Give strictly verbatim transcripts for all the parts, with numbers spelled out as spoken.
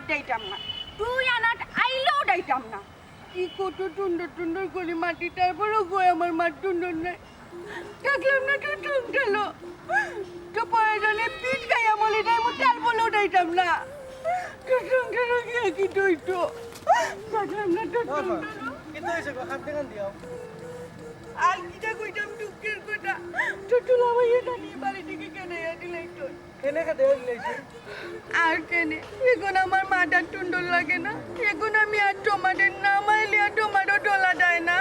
উঠাইতাম না, তুই আনাত আইলেও উঠাইতাম না। কি কত টুন্ডর টুন্ডর করি মাটি, তারপরেও কই আমার মার টুন্ডর নাই। থাকলাম না তো টুনটালো। তো প্রয়োজনে পিঠ খাইয়া মলি যাইমু, তারপরেও উঠাইতাম না। তো টুনটালো গিয়া কিতা অইতো? থাকলাম না তো টুনটালো। কিতা অইছে গো? কান্দে কান্দিয়াও। আর কিতা কইতাম দুঃখের কথা। তো দুলাভাইয়ে জানি বাড়ি থাকি খেদাইয়া দিলাইতো। কেনে খেদাইয়া দিলাইছে? আর কেনে? এখন আমার মাটার টুন্ডর লাগে না। এখন আমি আর টমাটোর না মাইলে আর টমাটো তোলা যায় না।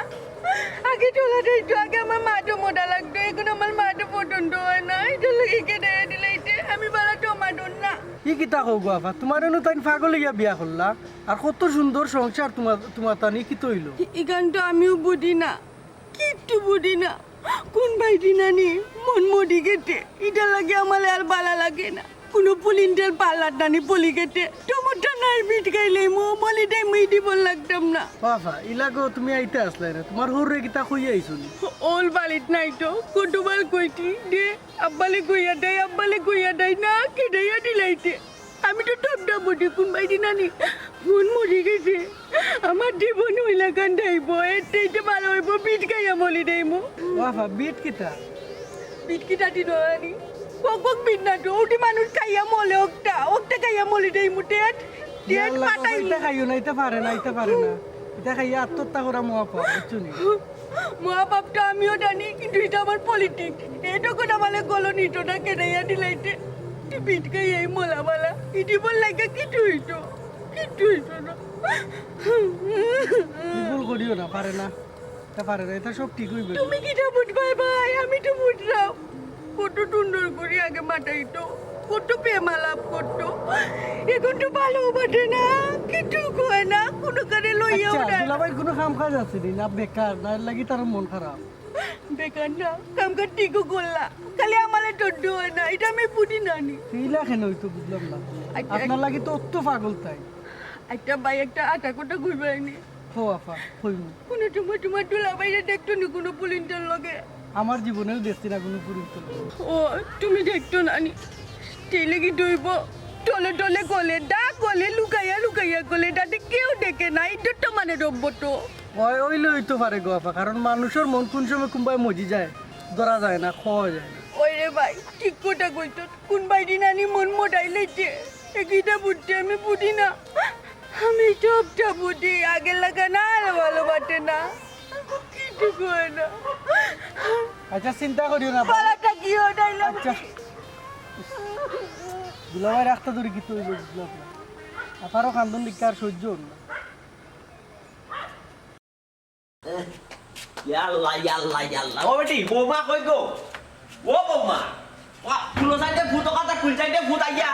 আগে তোলা যাইতো, আগে আমার মাটো মোটা লাগতো, এখন আমার মাটো পছন্দ হয় না। ইটার লাগি খেদাইয়া দিলাইছে, আমি বালা টমাটোর না। ই কিতা কও গো আফা, তুমারে নু তাইন পাগল অইয়া বিয়া করলা, আর কত সুন্দর সংসার তুমার, তুমার তান, ই কিতা অইলো? ই-, ইখান তো আমিও বুঝি না। কিচ্ছু বুঝি না। কুন বাইদি নানি মন মরি গেছে, ইটার লাগি আমারে আর বালা লাগে না। কুনু পুলিন্টের পাল্লাত নানি পলি গেছে, টমটনার বিট খাইলে মো মলি দেয় মুই দিবন লাগতাম না। বাবা, ইলাগো তুমি আইতে আসলে না, তুমার হউরে কিতা কইয়া আইছো নি? অউ বাড়িত নাই তো, কতবার কইছি দে, আব্বালে কইয়া দেয়, আব্বালে কইয়া দেয় না, খেদাইয়া দিলাইছে। আমি তো টপটা বটে, কুন বাইদি নানি মন মরি গেছে। আমার জীবন অইলাখান যাইবো, এর চাইতে বালা অইবো বিট খাইয়া মলি দেইমু। বাবা, বিট কিতা? বিট কিতা দি নরানি? কক কক বিট না তো, অউটি মানুষ খাইয়া মলে অকটা, অকটা খাইয়া মলি দেইমু, টেট, টেট ইয়াল্লা, বাবা, পাঠাইমু। ইতা খাইও না, ইতা পারে না, ইতা পারে না। ইতা খাইয়া আত্মহত্যা করা মহাপাপ, বুঝছো নি? মহাপাপ তো আমিও জানি, কিন্তু ইটা আমার পলিটিক্স। এ তখন আমারে গলো নিত না, খেদাইয়া দিলাইছে। তুই বিট খাইয়া এই মলা বালা, ইটি বল লাগে কিচ্ছু অইতো, কিচ্ছু অইতো না। ভুল করিও না, পারে না, ইতা পারে না, ইতা সব ঠিক অইবো। তুমি কিতা বুঝবায় ভাই, আমি তো বুঝলাম। কত সুন্দর করি আগে মাতাইতো, কত প্রেম আলাপ করতো, এখন তো বালাও বাটে না, কিচ্ছু কয় না, কুনু কারে লইয়াও আচ্ছা, না। দুলাভাইর কুনু কাম কাজ আছে নি? না বেকার, না এর লাগি তার মন খারাপ? বেকার না, কাম কাজ ঠিকও করলা, খালি আমারে সহ্য হয় না, ইটা আমি বুঝি না নি। ইলা কেনে অইতো বুঝলাম না। আচ্ছা, আপনার লাগি তো অত পাগল তাই। আচ্ছা ভাই, একটা আটা কোটা কইবায় নি। হো আফা, কইমু। কুনু সময় তুমার দুলাভাইরে দেখতো নি কুনু পুলিন্টের লগে? আমার জীবনেও দেখছি না কুনু পুলিন্টের লগে। ও, তুমি দেখতো না নি? তেলে কি দইব? তলে তলে গলে, ডাক গলে, লুকাইয়া লুকাইয়া গলে, যাতে কেউ দেখে না, ইজ্জত তো মানে রব্ব তো। ওই, অইলে অইতো পারে গো আফা, কারণ মানুষর মন কুন সময় কুনবায় মজি যায়, ধরা যায় না, কওয়া যায় না। ওই রে ভাই, ঠিক কথা কইতো, কুন বাইদি নানি মন মটাই লইছে, এ কিতা বুঝছে আমি বুঝি না। আমি সবটা বুঝি, আগে লাগা না আর ভালো বাটে না। কিছু কয় না। আচ্ছা, চিন্তা করিও না। পালাটা কি ওটাই না আচ্ছা। বুঝি। দুলাভাই রাখতে ধরে কি তৈরি বুঝলাম না। আপারও কান্দন দিকে আর সহ্য হল না। ইয়াল্লা, ইয়াল্লা, ইয়াল্লা। ও বেটি, বৌমা কই গো? ও বৌমা। ওয়া, কুলো সাইডে ভূত, কথা কুল সাইডে ভূত আইয়া।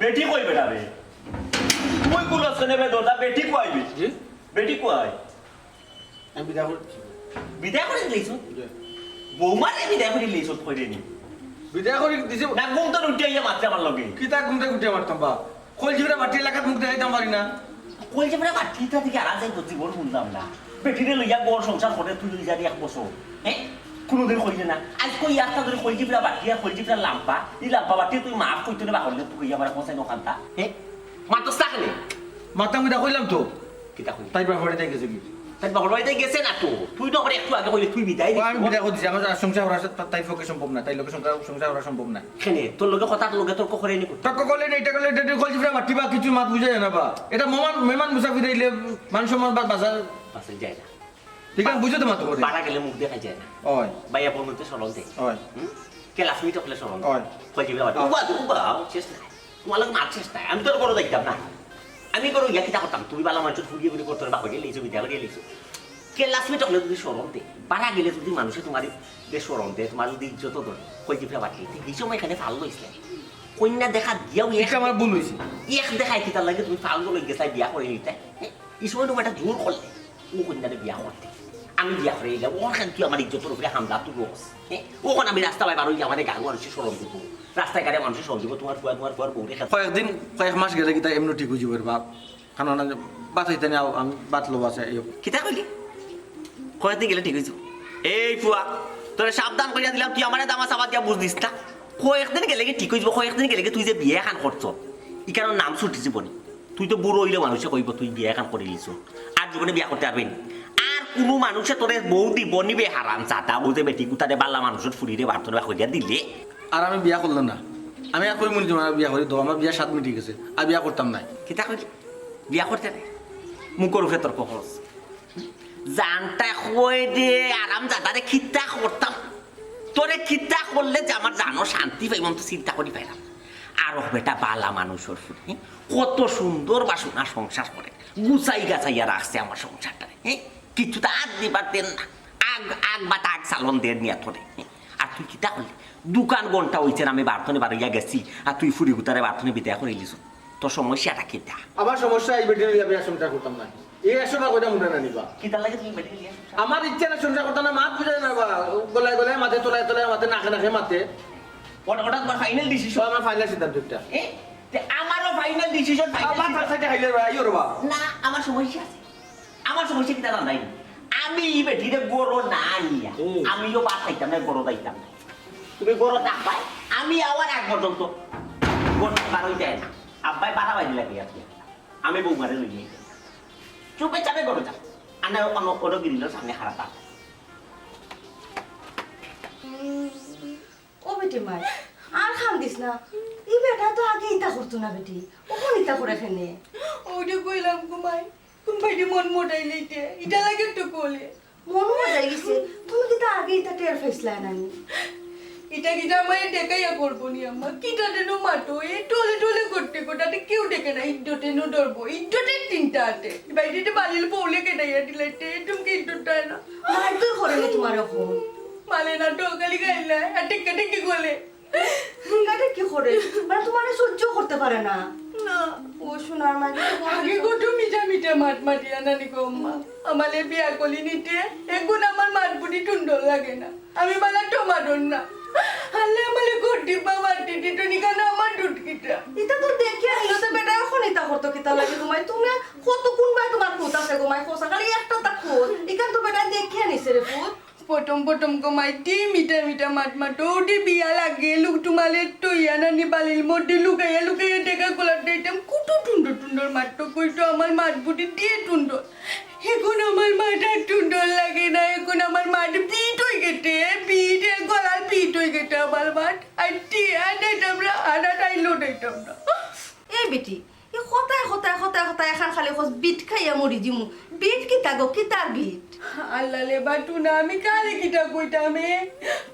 বেটি কই বেটা রে? তুই কুলো সনে বে দরজা, বেটি কই বে? জি? বেটি কই? আমি বিদায় করে দিছি। বিদায় করে দিলিস? জি। বৌমারে বিদায় করে দিলিস, কই রে নি? বিদায় করে দিছি। না, ঘুম তো উঠে আইয়া মারতে আমার লগে। কিতা ঘুম থেকে উঠে মারতাম বা? কলজিবরা বাটি এলাকাত মুখ দেখাইতাম পারি না। কলজিবরা বাটি তা থেকে আর যাই জীবন শুনলাম না। বেটিরে লইয়া ঘর সংসার করে তুই লই যাবি এক বছর। হ্যাঁ? কোনোদিন কইলে না। আজ কই আস্তা ধরে কলজিবরা বাটি আর কলজিবরা লাম্পা। ই লাম্পা বাটি তুই মাফ কইতে না বা করলে তুই আমার কোথায় দোকানটা? হ্যাঁ? মাতস না কেনে? মাতাম কিতা কইলাম তো। কিতা কইলি? তাই বাপরে তাই গেছে কি? তাই বাপর বাড়িতে গেছে না তো। তুই তো আবার একটু আগে কইলি তুই বিদায় ও, আমি দিবি। বিদায় করে দিছি। আমার আর সংসার করা সা-, তাই পক্ষে সম্ভব না। তাই লোকে সংসার, সংসার করা সম্ভব না। কেনে? তোর লগে কথা, তোর লগে তর্ক করে নি করতে? তর্ক করলে না, এটা করলে এটা, এটা কলজিবরা বাটি বা কিছু মাত বুঝা যায় না বা। এটা মেহমান, মেহমান মুসাফির আইলে মান সম্মান বা বাজার বাসে যায় না। ঠিক আছে, বুঝো তো মাত করে। বাড়া গেলে মুখ দেখা যায় না। ওই। ভাইয়া বউর মধ্যে শরম দেয়। ওই। হুম? ক্লাসমেট হলে শরম দেয়। ওই। কলজিবরা বাটি। ওই। উবা, উবা, শেষ নাই। তোমার লগে মাত শেষ নাই। আমি তোর বড় দেখতাম না। আমি করো ইয়া কিতা করতাম? তুমি বালা মানুষ ফুরিয়ে ফুরিয়ে করতে পারবা, হইলে লিছো, বিদায় করিয়া লিছো। ক্লাসমেট হলে যদি শরম দে, বাড়া গেলে যদি মানুষে তোমার দে শরম দে, তোমার যদি ইজ্জত ধরে, কলজিবরা বাটি, তুই এই সময় এখানে ফাল লইছিলে। কন্যা দেখা দিয়াও এক এটা আমার ভুল হইছে। এক দেখায় কিতার লাগে তুমি ফাল লই গেছাই বিয়া করে নিতে। হ্যাঁ? এই সময় তুমি একটা জোর করলে, ও কন্যারে বিয়া করতে। আমি বিয়া করে এলাম, ওখান তুই আমার ইজ্জতর উপরে হামলা তুই রস। হ্যাঁ? ওখানে আমি রাস্তা বাইবার হইলে আমার গাঙ মানুষে শরম দিব। রাস্তায় ঘাটে মানুষে শরম দিব, তোমার ফুয়া, তোমার ফুয়ার বউরে খেতে। কয়েকদিন, কয়েক মাস গেলে কিতা এমনি ঠিক হয়ে যাবে রে বাপ। কারণ আমি ভাত খাইতে নিয়ে আও, আমি ভাত লব আছে, এই হোক। কিতা কইলি? কয়েকদিন গেলে ঠিক হয়ে যাবো। এই ফুয়া, তোরে সাবধান করিয়া দিলাম, তুই আমারে দামা চাপা দিয়া বুঝ দিস না। কয়েকদিন গেলে কি ঠিক হয়ে যাবো? কয়েকদিন গেলে কি তুই যে বিয়া খান করছ, ইখানর নাম ছুটি জীবনী। তুই তো বুড়া অইলে মানষে কইবো তুই বিয়া এখান করিলিছস। আর জীবনে বিয়া করতে পারবি নি। আর কুনু মানষে তোরে বউ দিবো নি বে হারামজাদা, ও যে বেটি কুতারে বালা মানষর ফুরিরে বার্তন বা কইয়া দিলে। আর আমি বিয়া করলাম না। আমি আর কইমু নি তুমার বিয়া করি দেও, আমার বিয়ার সাধ মিটি গেছে, আর বিয়া করতাম নায়। কিতা কইলি? বিয়া করতে নায়? মুখর উপরে তর্ক করস। জানটা কই দে, আরাম জাদারে কিতা করতাম? তোরে কিতা করলে যে আমার জানো শান্তি পাইব, আমি তো চিন্তা করি পাইলাম। আর ও বেটা বালা মানুষর ফুরি, হ্যাঁ? কত সুন্দর বা সোনা সংসার করে, গুছাই গাছাইয়া রাখছে আমার সংসারটারে, হ্যাঁ? কিছু তো আগ দিবার দেন না, আগ, আগ বা তাগ চালন দেন নিয়া তোরে, হ্যাঁ? আর তুই কিতা করলি? দোকান ঘন্টা হইছে না, আমি বার্তনে বারইয়া গেছি, আর তুই ফুরি গুতারে বার্তনে বিদায় করিলিছস। তোর সমস্যাটা কিতা? আমার সমস্যা এই বেটি লইয়া বিয়া সংসার করতাম না। এই একশো বার কইরা মুন্ডা না নিবা। কিতার লাগি তুমি বেটি লইয়া সংসার? আমার ইচ্ছা না সংসার করতাম না, মাত বুঝায় না বা। গলায় গলায় মাতে, তলায় তলায় মাতে, নাকে নাকে মাতে। ওটা, ওটা তোমার final decision? ও আমার final সিদ্ধান্ত একটা। এ? তে আমারও final decision, final আবার decision। তার সাথে খাইলে ভাই, আইও রে বা। না, আমার সমস্যা আছে। আমার সমস্যা কিতা জানাই? আমি এই বেটিরে গরো না নিয়া, হুম। আমিও ভাত খাইতাম না, গরো যাইতাম না। তুমি গরো থাকবায়, আমি আওয়ার আগ পর্যন্ত গরো বারইতায় না। আব্বায় বারো বাজে লাগে আপনি। আমি বউ মারে লইয়া আইতাম। চুপে চাপে গরো যাও। আনে অন্য কোনো গিরিলর সামনে হারা থাক। ও বেটি মাই, আর কান্দিস না। ই বেটা তো আগে ইতা করতো না বেটি, অখন ইতা করে কেনে? ওইটা কইলাম গো মাই, কোন বাইরে মন মোটাই লইতে, ইটা লাগে তো কোলে। মন মোটাই গেছে, তুমি কিতা আগে ইতা টের পাইছলায় না নি? ইটা কিতা আমারে দেখাইয়া করবো নি আম্মা? কিতা যেন মাতো, এ টলে টলে করতে করতে কেউ দেখে না, ইদ্যতে নু ধরবো, ইদ্যতে তিনটা হাতে। বাইরে বালিল বউলে কেটাইয়া দিলাইতে, তুমি কি ইদ্যত দেয় না? মারধর করে নি তোমার এখন? মানে না তো, খালি গাইলায়, আর টেক্কা টেক্কি করলে। কাটে কি করে? মানে তোমারে সহ্য করতে পারে না। না। ও সোনার মা, কিন্তু বড় আগে হইছো। কত মিঠা মিঠা মাত মাতিয়া নানি গো আম্মা। আমারে বিয়া করলি নিতে, এখন আমার মাত বুদ্ধি টুন্ডর লাগে না। আমি বালা টমাটর না। আল্লাহ আমারে ঘর দিবা মাটি দিত নি কেন আমার দুধ কিতা? ইতা তো দেখিয়া নিল তো বেটা, এখন ইতা করতো কিতা লাগে তোমায়? তুমি কত কোন বায় তোমার পুত আছে গো মাই, খোসা খালি একটা তা খোঁজ। ইখান তো বেটা দেখিয়া নিছে রে পুত। প্রথম প্রথম গো মাই, তি মিঠা মিঠা মাত মাতো, ওটি বিয়া লাগে, লুক তোমারে তইয়া নানি বালির মধ্যে লুকাইয়া লুকাইয়া দেখা গোলাপ দিতাম, কত টুন্ডর টুন্ডর মাতো, কইতো আমার মাত বুদ্ধি দিয়ে টুন্ডর। এখন আমার মাত আর টুন্ডর লাগে না, এখন আমার মাত বিট হয়ে গেছে, বিট, এ গলার বিট হয়ে গেছে আমার মাত। আর তি আর দিতাম না, আর আর আইলো দিতাম না। এ বেটি, ই কথায় কথায় কথায় কথায় এখান খালি কস, বিট খাইয়া মরি যিমু। বিট কিতা গো, কিতার বিট? আল্লাহ লে বাটু না, আমি কারে কিতা কইতাম এ?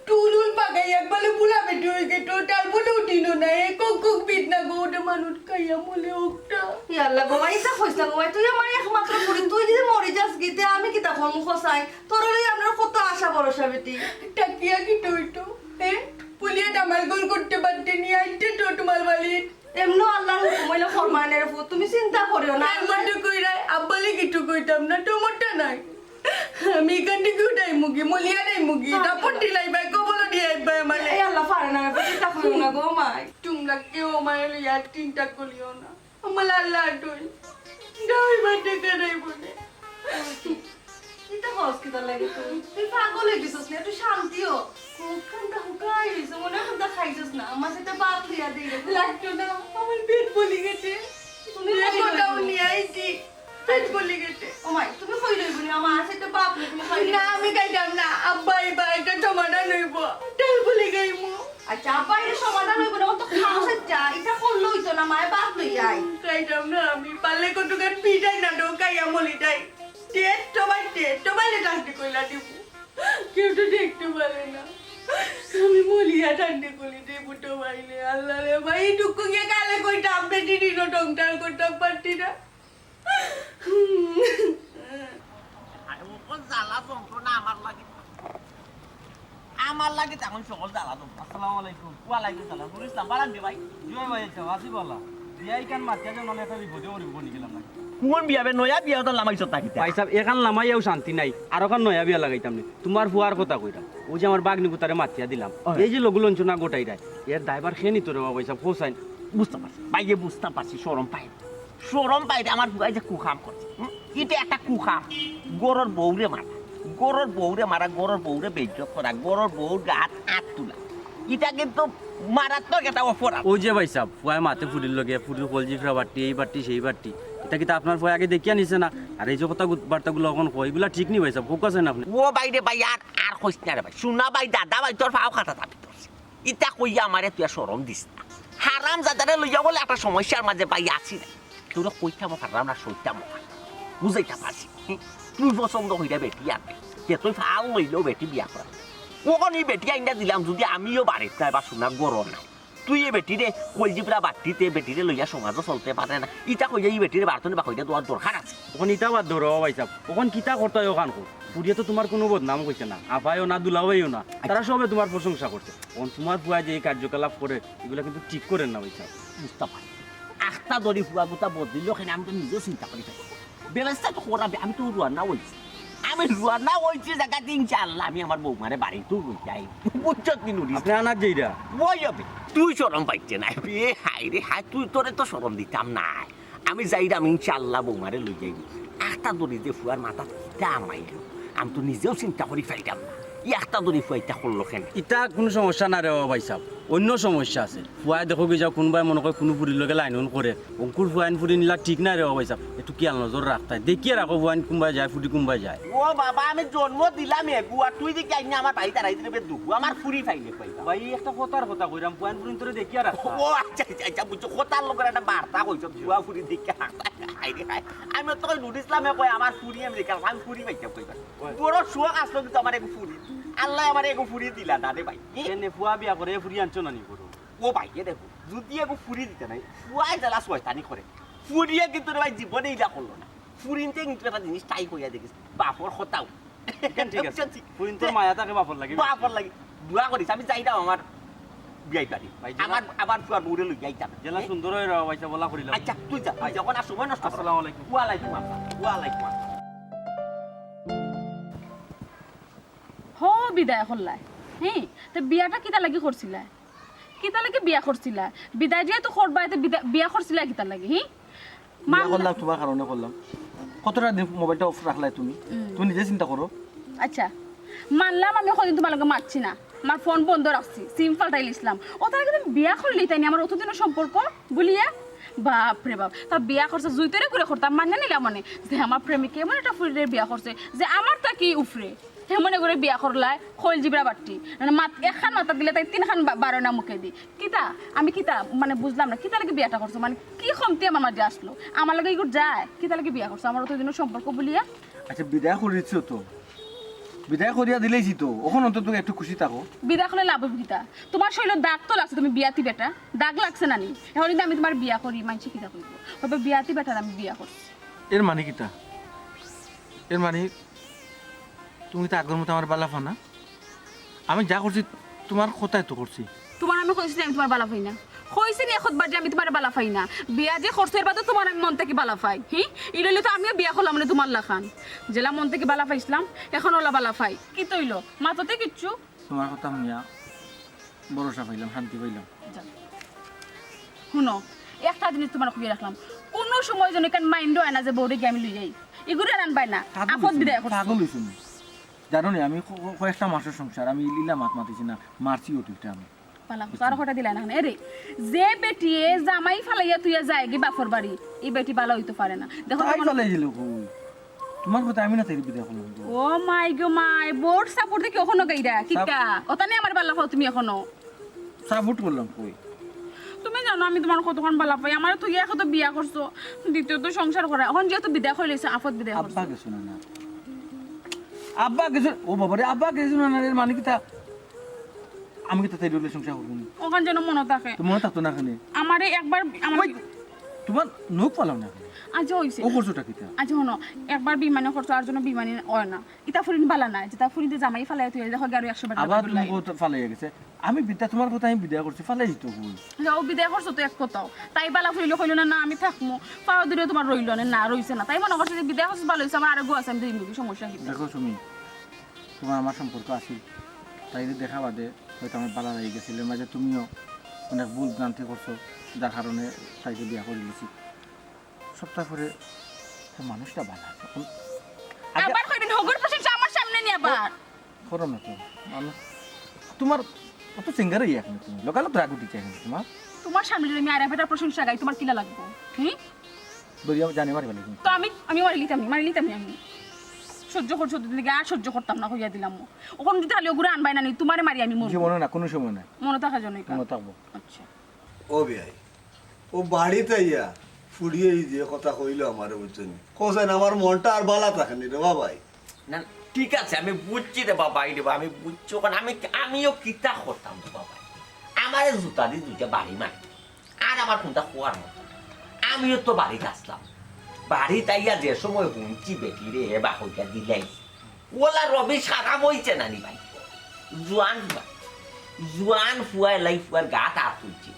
টুলুল পাকাই একবারে বুলা বেটি হই গেতো, তার বুলে উঠিল না, এ কক কক বিট না গো, ওটা মানুষ খাইয়া মলে ওকটা। ই আল্লাহ গো মাই, ইতা কইস না গো মাই, তুই আমার একমাত্র ফুরি, তুই যদি মরি যাস গিতে আমি কিতা করমু কসাই? তোর লই আমরার কত আশা ভরসা বেটি। টাকিয়া কিতা হইতো? এ? পুলিয়ে দামাল গোল করতে পারতে নি, আইতে তো তোমার বাড়ি। এমনও আল্লাহর হুকুম অইলে ফরমানের ফুত, তুমি চিন্তা করিও না। তার মধ্যে কইরায়, আব্বালে কিছু কইতাম না, টমট্টা নাই। আমি এখান থেকে উঠাই মুগি, মলিয়া নাই মুগি, দাপট দিলাই ভাই, কবল দিয়ে আইবাই আমারে। এই আল্লাহ পারে না, চিন্তা করিও না গো মাই। তোমরা কেউ আমার লইয়া চিন্তা করিও না। আমার আল্লাহ তুই, যাও এবার ডেকে নাই বলে। কিতা হস কিতা লাগে তুই? তুই পাগল হয়ে গেছিস না? তুই শান্তি হ। মুখখানটা হুকাই গেছে, মনে হয় খাইছিস না। আমার সাথে বাপ লইয়া দে রে। লাগতো না, আমার পেট বলি গেছে। তুমি পেট খালি বলি লইবো। নিয়ে আইছি, পেট বলি গেছে। ও মাই, তুমি কই লইবো নি? আমার সাথে বাপ লই, তুমি খাই না, আমি খাইতাম না। আব্বা, এবার একটা সমাধান হইব। ডাল বলি গাইমু। আচ্ছা, আব্বা, এটা সমাধান হইব না। ও তো খাও সাচ্চা। এটা করলে হইতো না, মায় বাপ লই আই। খাইতাম না আমি। পারলে কতক্ষণ পিটাই না, ঢোকাইয়া মলি যাই। টেট তো ভাই, টেট তো ভাই, এটা আপনি কইলা দিব। কেউ তো দেখতে পারে না। আমি মলিয়া ঠান্ডা করে দেবো তো ভাইলে। আল্লাহ রে ভাই, এই দুঃখ গিয়ে কালে কইতাম, বেটি দিন টংটার করতাম পারতি না। আরে, ও জ্বালা যন্ত্রণা আমার লাগে। আমার লাগে তখন সকল জ্বালা যন্ত্রণা। আসসালামু আলাইকুম। ওয়ালাইকুম সালাম। নুরুল ইসলাম, বাড়ান দে ভাই। জি ভাই, আচ্ছা, আসি বলা। বিয়া ইখান মাতিয়া যে মানে একটা বিপদে পড়ি গেলাম না। কোন বিয়া বে? নয়া বিয়া তো লামাইছত না কিতা? ভাই সাহেব, এখান লামাইয়াও শান্তি নাই, আর ওখান নয়া বিয়া লাগাইতাম নি। তোমার ফুয়ার কথা কইতাম, ওই যে আমার বাগনি গুতারে মাতিয়া দিলাম, ওই। এই যে লঘু লঞ্চনা গোটাই দেয়, এর দায়ভার খে নিত রে বাবা, ভাই সাহেব, হোসাইন। বুঝতাম পারছি, ভাইয়ে বুঝতাম পারছি, শরম পাই, শরম পাই রে, আমার ফুয়ায় যে কুকাম করছে, হুম? ইটা একটা কুকাম। গরর বউরে মারা, গরর বউরে মারা, গরর বউরে বেইজ্জত করা, গরর বউর গাত আত তুলা। ইটা কিন্তু মারাত্মক একটা অপরাধ। ওই যে ভাইসাব, ফুয়ায় মাতে ফুরির লগে, ফুরির কলজিফরা বাট্টি, এই বাট্টি, সেই বাট্টি। ইটা কিতা আপনার ফুয়ায় আগে দেখিয়া নিছে না? আর এই যে কথা গু-, বার্তাগুলা অখন কয়, ইগুলা ঠিক নি ভাইসাব, কউক্কা চাইন আপনে। ও ভাইরে ভাই, আর, আর কইস না রে ভাই। হুনা ভাই, দাদা ভাই, তোর পাও কাটা দাবি করছে। ইতা কইয়া আমারে তুই আর শরম দিস না। হারামজাদারে লইয়া বলে একটা সমস্যার মাঝে ভাই আছি না। তোরে কইতামও পারলাম না, সইতামও পারলাম না। বুঝাইতাম পারছি না। তুই পছন্দ কইরা বেটি আনবে। তে তুই ফাল লইলেও বেটি বিয়া করা। অখন ই বেটি আইনা দিলাম, যুদি আমিও বাড়িত নাই বা হুনার ঘরো নাই, তুই এ বেটিরে কলজিফরা বাট্টিতে বেটিরে লইয়া সমাজও চলতে পারে না। ইতা কইয়া ই বেটিরে বারতনে বা কইরা দেওয়ার দরকার আছে। অখন ইতা বাদ দেও রে ভাইসাব। অখন কিতা করতায় অখান কও। ফুরিয়ে তো তুমার কুনু বদনাম কইছে না। আফায়ও না, দুলাভাইও না। তারা সবে তুমার প্রশংসা করছে। অখন তুমার ফুয়ায় যে এই কার্যকলাপ করে, ইগুলা কিন্তু ঠিক করের না ভাইসাব। মুস্তাফা, আখতা দরি ফুয়াগুতা বদলিল কেনে, আমি তো নিজেও চিন্তা করি পাই। ব্যবস্থা তো করা, আমি তো রওয়ানা অইছি। আমি রওয়ানা অইছি জাগাত ইনশাআল্লাহ, আমি আমার বৌমারে বাড়িত লইয়া আইমু। বুঝছত নি নুরি? আপনে আনাত যাইরা? ওই হবে। তুই শরম পাইতে নাই। এ হায় রে হায়, তুই, তোরে তো শরম দিতাম নায়। আমি যাইরাম ইনশাআল্লাহ বৌমারে লইয়া আইমু। আখতা দরি যে ফুয়ার মাথাত কিতা হামাইলো, আমি তো নিজেও চিন্তা করি পাইরাম না। ই আখতা দরি ফুয়া ইতা করলো কেনে? ইতা কুনু সমস্যা না রে ও ভাইসাব, অইন্য সমস্যা আছে। ফুয়ায় দেখো কি যাও, কুনুবায় মনো কয় কুনু ফুরির লগে লাইন অন করে, অঙ্কুর ফুয়াইন ফুরি নিলা ঠিক না রে ও ভাইসাব, একটু খিয়াল নজর রাখতায়। দেখিয়া রাখো ফুয়াইন কুনবায় যায়, ফুরি কুনবায় যায়। ও বাবা, আমি জন্ম দিলাম এগু, আর তুই দেখি আইনা আমার বাড়িত দাঁড়াই দিলে বে দুগু, আমার ফুরি পাইলে কইবা। ভাই, একটা কথার কথা কইরাম, ফুয়াইন ফুরিন তোরে দেখিয়া রাখতা। ও আচ্ছা, আচ্ছা, আচ্ছা, বুঝছো, কথার লগে একটা বার্তা কইছো, ফুয়া ফুরি দেখিয়া রাখতা। হায় রে হায়, আমি তো কই নুর ইসলামে কয় আমার ফুরি আমি দেখাম, আমি ফুরি পাইতাম কইবা। ওই। বড় শখ আসলো কিন্তু আমার এগু ফুরি। আল্লায় আমার এগু ফুরি দিলা না রে ভাই। এ? কেনে ফুয়া বিয়া করে ফুরি আনছো না নি করো? ও ভাই, এ দেখো, যুদি এগু ফুরি দিতে নাই, ফুয়ায় জ্বালা শয়তানি করে। ফুরিয়ে কিন্তু রে ভাই জীবনে ইলা করলো না। ফুরিনতে কিন্তু একটা জিনিস তাই কইয়া দেখিস, বাপর কথাও। ইখান ঠিক আছে। বুঝছি। ফুরিন তোর মায়া থাকে বাপর লাগি। বাপর লাগি। দোয়া করিস, আমি যাইরাম আমার বিয়াই বাড়ি। ভাই, যেলা আমার, আমার ফুয়ার বউরে লইয়া আইতাম। যেলা সুন্দর অয় রে ভাই, বলা করিলাম। আচ্ছা, তুই যা, তুই যা, অখন আর সময় নষ্ট কর। আসসালামু আলাইকুম। ওয়ালাইকুম আসসালাম, ওয়ালাইকুম আসসালাম। হো, বিদায় করলায়। হি, তে বিয়াটা কিতা লাগি করছিলায়? কিতা লাগি বিয়া করছিলায়? বিদায় যেহেতু করবায়, তে বিদা-, বিয়া করছিলায় কিতা লাগি, হি? বিয়া মানলা- করলাম তুমার কারণে করলাম। কতটা দিন মোবাইলটা off রাখলায় তুমি? হুম। তুমি নিজে চিন্তা করো। আচ্ছা, মানলাম আমি কয়দিন তুমার লগে মাতছি না, আমার ফোন বন্ধ রাখছি, সিম পাল্টাইলিছলাম। অতার লাগি তুমি বিয়া করিলিতায় নি আমার অতদিনর সম্পর্ক ভুলিয়া? বাপ রে বাপ, তা বিয়া করছে জুইতরে করে করতাম, মানিয়া নিলাম মানে যে আমার প্রেমিকে এমন একটা ফুরিরে বিয়া করছে যে আমার থাকি উফরে। হেমনে করে বিয়া করলায়, কলজিফরা বাট্টি। মানে, মাত-, একখান মাথাত দিলে তাই তিনখান বা-, বারয় না মুখেদি। কিতা? আমি কিতা? মানে, বুঝলাম না। কিতা লাগি বিয়াটা করছো? মানে, কি কমতি আমার মাঝে আসলো? আমার লগে ইগুর যায়? কিতা লাগি বিয়া করছো? আমার অতদিনর সম্পর্ক ভুলিয়া? আচ্ছা, বিদায় করিছো তো। বিদায় করিয়া দিলাইছি তো। অখন অন্তত একটু খুশি থাকো। বিদায় করলে লাভ অইবো কিতা? তুমার শরীরো দাগ তো লাগছে, তুমি বিয়াতি বেটা। দাগ লাগছে না নি? অখন যুদি আমি তুমারে বিয়া করি, মানষে কিতা কইবো? কইবো, "বিয়াতি বেটারে আমি বিয়া করছি।" এর মানে কিতা? এর মানে তুমি তো আগর মতো আমারে বালা পাও না। আমি যা করছি তুমার কথায় তো করছি। তুমারে আমি কইছি নি আমি তুমারে বালা পাই না? কইছি নি একবার যে আমি তুমারে বালা পাই না? বিয়া যে করছো এর বাদে তুমারে আমি মন থাকি বালা পাই। হি? ইলা অইলে তো আমিও বিয়া করলাম মানে তুমার লাখান। যেলা মন থাকি বালা পাইছলাম, অখন অলা বালা পাই। কিতা অইলো? মাততে কিচ্ছু? তুমার কথা হুনিয়া ভরসা পাইলাম, শান্তি পাইলাম। যাক। হুনো, একটা জিনিস তুমারে কইয়া রাখলাম, কুনু সময় যেন ইখান mind অয় না যে বউরে গিয়া আমি লই যাই। ইগুরে আনবায় না, পাগল আফত অইছো বিদায় নি? করছো। পাগল অইছো নি? জানো নি, আমি ক-, ক-, কয়েকটা মাসর সংসার, আমি ইলা মাত মাতিছি না, মারছি অতিটা আমি। পালা, বুঝছো? আর কটা দিলা না, এরে, যে বেটিয়ে জামাই ফালাইয়া থুইয়া যায়গি বাপর বাড়ি, ই বেটি বালা অইতো পারে না। দেখো, তাই তোমার ফালাই দিল কই? তুমার কথা আমি না তাইরে বিদায় করলাম তো। ও মাই গো মাই, বউর support দেখি অখনো গাইরা, কিতা? অতা নি আমারে বালা পাও তুমি অখনো? Support করলাম কই? তুমি জানো আমি তুমারে কতখান বালা পাই, আমারে থুইয়া একে তো বিয়া করছো, দ্বিতীয়ত সংসার করা, অখন যেহেতু বিদায় করিলিছো, আফত বিদায় করছো। আব্বা গেছো না, না। আব্বা গেছো, ও বাবা রে, আব্বা গেছো না, না রে, মানে কিতা? আমি কিতা তাইর লগে সংসার করমু নি? অখান যেন মনো থাকে। তো মনো থাকতো না কেনে? আমারে একবার, আমার ওই, তুমার নখ ফালাও না কেনে? আচ্ছা, অইছে। ও করছোটা কিতা? আচ্ছা, হুনো, একবার বেইমানি করছো, আর যেন বেইমানি অয় না। ইতা ফুরিন বালা নায়, যেতা ফুরিনতে জামাই ফালাইয়া থুইয়া, দেখো গিয়া আরো একশো বার আবার তুমি ফালাইয়া। কত ফালাইয়া গেছে? আমি বিদায়, তুমার কথা আমি বিদায় করছি, ফালাই দিত কই? আচ্ছা, ও বিদায় করছো তো এক কথাও। তাই বালা ফুরিন কইলো না, "না, আমি থাকমু।" পাও ধরিয়া তুমার রইলো না, না, রইছে না। তাই মনো করছে যে বিদায় করছো, বালা অইছে, আমার আরেকগু আছে, আমি দেখমু, সমস্যা কিতা? দেখো সুমি, তুমার আমার সম্পর্ক আছিল, তাইরে দেখা বাদে হয়তো আমার বালা লাগি গেছিল, এর মাঝে তুমিও অনেক ভুল ভ্রান্তি করছো, যার কারণে তাইরে বিয়া করিলিছি। সপ্তাহ পরে তো মানুষটা বালা। এখন আগে আবার কইবেন হগুর প্রশংসা আমার সামনে নি আবার। করো না তো, মানুষ তুমার অত সিঙ্গার ইয়া এখন তুমি। লোকালো তো রাগ উঠেছে এখন তোমার। তোমার সামনে যদি আমি আরেফাটার প্রশংসা গাই, তোমার কিলা লাগবো? হুম? দরিয়া জানে মারি ফেলে তুমি। তো আমি, আমি মারি লিতাম নি, মারি লিতাম নি আমি। সহ্য করছো দুদিন থেকে, আর সহ্য করতাম না, কইয়া দিলাম। ওখান যদি খালি ওগুলো আনবাই না নি, তোমারে মারি আমি মরবো। জীবনে না, কোনো সময় না। মনে থাকা জন্য এটা। মনে থাকবো। আচ্ছা। ও বিয়াই, ও বাড়িত আইয়া ফুড়িয়ে এই যে কথা কইলো আমারে, বুঝছো নি? কইছেন আমার মনটা আর বালা থাকে নি রে বাবাই। না, ঠিক আছে, আমি বুঝছি রে বাবা, এই রে বাবা, আমি বুঝছি। ওখানে আমি, আমিও কিতা করতাম রে বাবা, আমারে জুতা দি দুইটা বাড়ি মারি, আর আমার কোনটা খোয়ার মতো না। আমিও তো বাড়িত আসলাম, বাড়িত আইয়া যে সময় হুনছি বেটি রে, এ বা কইয়া দিলাই, ওলা রবি সারা বইছে নানি ভাই, জুয়ান ফুয়া, জুয়ান ফুয়া লাই ফুয়ার গাত আত তুলছে।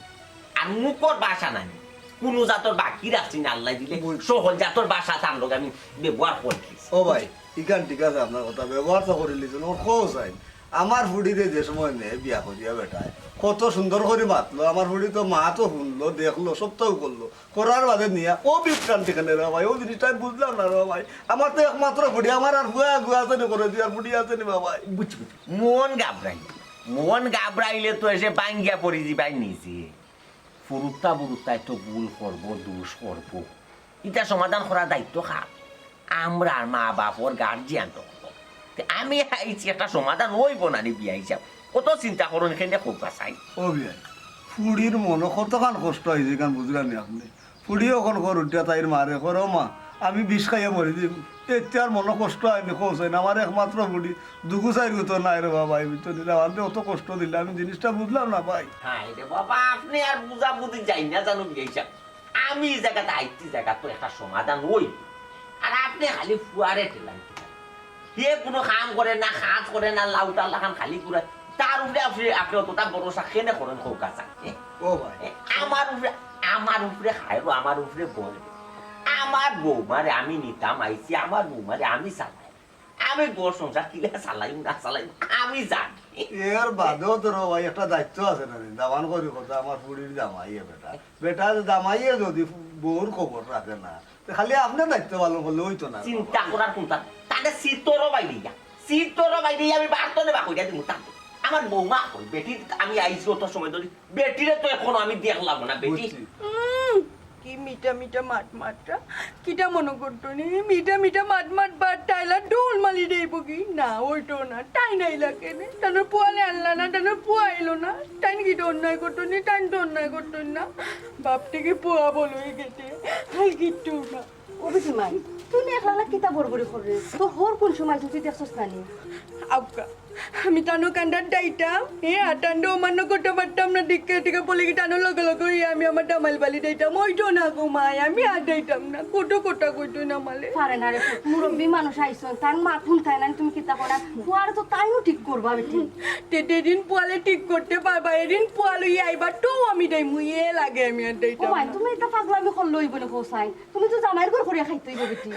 আর মুখর ভাষা নানি, কুনু জাতর বাকি রাখছি না, আল্লাহ দিলে সহজ জাতর ভাষা তার লগে আমি ব্যবহার করছি। ও ভাই, ইখান ঠিক আছে, আপনার কথা ব্যবহার তো করিলিছইন, ওর খোঁজ আইন। আমার ফুড়িরে যে সময় মেয়ে বিয়া করিয়া বেটায় কত সুন্দর করি মাতলো, আমার ফুড়ি তো মা তো হুনলো, দেখলো, সবটাও করলো, করার বাদে নিয়া ও বিভ্রান্তি কেনে রে ভাই, ও জিনিসটা আমি বুঝলাম না রে ভাই। আমার তো একমাত্র ফুড়ি, আমার আর ফুয়া গুয়া আছে নি করে দিয়ার ফুড়ি আছে নি বাবাই। বুঝছি, বুঝছি। মন ঘাবড়াইলে, মন ঘাবড়াইলে তো এসে ভাঙ্গিয়া পড়ি দিবাই নিজে। ফুরুত্তা বুরুত্তায় তো ভুল করবো, দোষ করবো, ইটা সমাধান করার দায়িত্ব কার? আমরার মা বাপর গার্জিয়ান তো। তে আমি আইছি, একটা সমাধান অইবো না নি বিয়াই সাব? কত চিন্তা করইন, কেনে কউক্কা চাই। ও বিয়াই, ফুড়ির মনো কতখান কষ্ট অইছে, ইখান বুঝরা নি আপনে? ফুড়ি অখন কর উঠিয়া তাইর মারে কর, "ও মা, আমি বিষ খাইয়া মরি দিমু।" এতে আর মনো কষ্ট অয়নি, কও চাইন, আমার একমাত্র ফুড়ি, দুগু চাইরগু তো নাই রে বাবা, এই ভিতরে রাওয়ানতে অত কষ্ট দিলে, আমি জিনিসটা বুঝলাম না ভাই। হায় রে বাবা, আপনে আর বুঝাবুঝি যাইন না জানো বিয়াই সাব। আমি ই জাগাত আইছি, জাগাত তো একটা সমাধান অইবো। আর আপনে খালি ফুয়ারে ঠেলাইন। হে কুনু কাম করে না, কাজ করে না, লাউটা লাখান খালি ঘুরে। তার উপরে আপনে, আপনে অতটা ভরসা কেনে করইন কউক্কা চাই? এ? ও ভাই। এ, আমার উপরে, আমার উপরে খাইবো, আমার উপরে বলবো। আমার বৌমারে আমি নিতাম আইছি, আমার বৌমারে আমি চালাই। আমি ঘর সংসার কিলা চালাইমু না চালাইমু, আমি জানি। এর বাদেও তো রে ভাই একটা দায়িত্ব আছে না রে? দামান করি কথা, আমার ফুড়ির জামাই এ বেটা। বেটা জামাইয়ে যদি বউর খবর রাখে না, তে খালি আপনে দায়িত্ব পালন করলে অইতো না। চিন্তা করার কুনতা? তাইলে সিতরো বাইরে ইয়া, সিতরো বাইরে ইয়া আমি বারতনে বাকইয়া দিমু তাতে। আমার বৌমা কই, বেটি, আমি আইছি অত সময় ধরি, বেটিরে তো এখনো আমি দেখলাম না, বেটি। বুঝছি। উম, কি মিঠা মিঠা মাত মাতরা। কিতা মনো করতো নি? মিঠা মিঠা মাত মাত বাদ তাইলা ডোল মালি দেইবো কি? না, অইতো না। তাইন আইলা কেনে? তানর পুয়ারে আনলা না, তানর পুয়া আইলো না। তাইন কিতা অন্যায় করতো নি? তাইন তো অন্যায় করতো না। বাপ থাকি পুয়া বড় অই গেছে। আর কিচ্ছু না। ও বেটি মাই, তুই না একলা একলা কিতা বড়বড়ি কররে? তোর হউর কুন সময় তুই দেখছস না নি? আউক্কা, আমি তানর কান্দাত দাইতাম, এ, আর তানরে অমান্য করতাম পারতাম না, দিকে দিকে বলে কি তানর লগে লগে অইয়া আমি আমার দামাইল বাড়ি দাইতাম, অইতো না গো মাই, আমি আর দাইতাম না, কত কথা কইতো না মালে। পারে না রে পুত, মুরব্বি মানুষ আইছইন, তান মাত হুনতায় না, তুমি কিতা করা, পুয়ারে তো তাইনও ঠিক করবা বেটি। তে যেদিন পুয়ারে ঠিক করতে পারবা, এদিন পুয়া লইয়া আইবা, তো আমি দাইমু, এর আগে আমি আর ও দাইতাম মাই, না। তুমি ইতা পাগলামি করলে অইবো নি কও চাইন? তুমি তো জামাইর ঘর করিয়া খাইতে অইবো বেটি।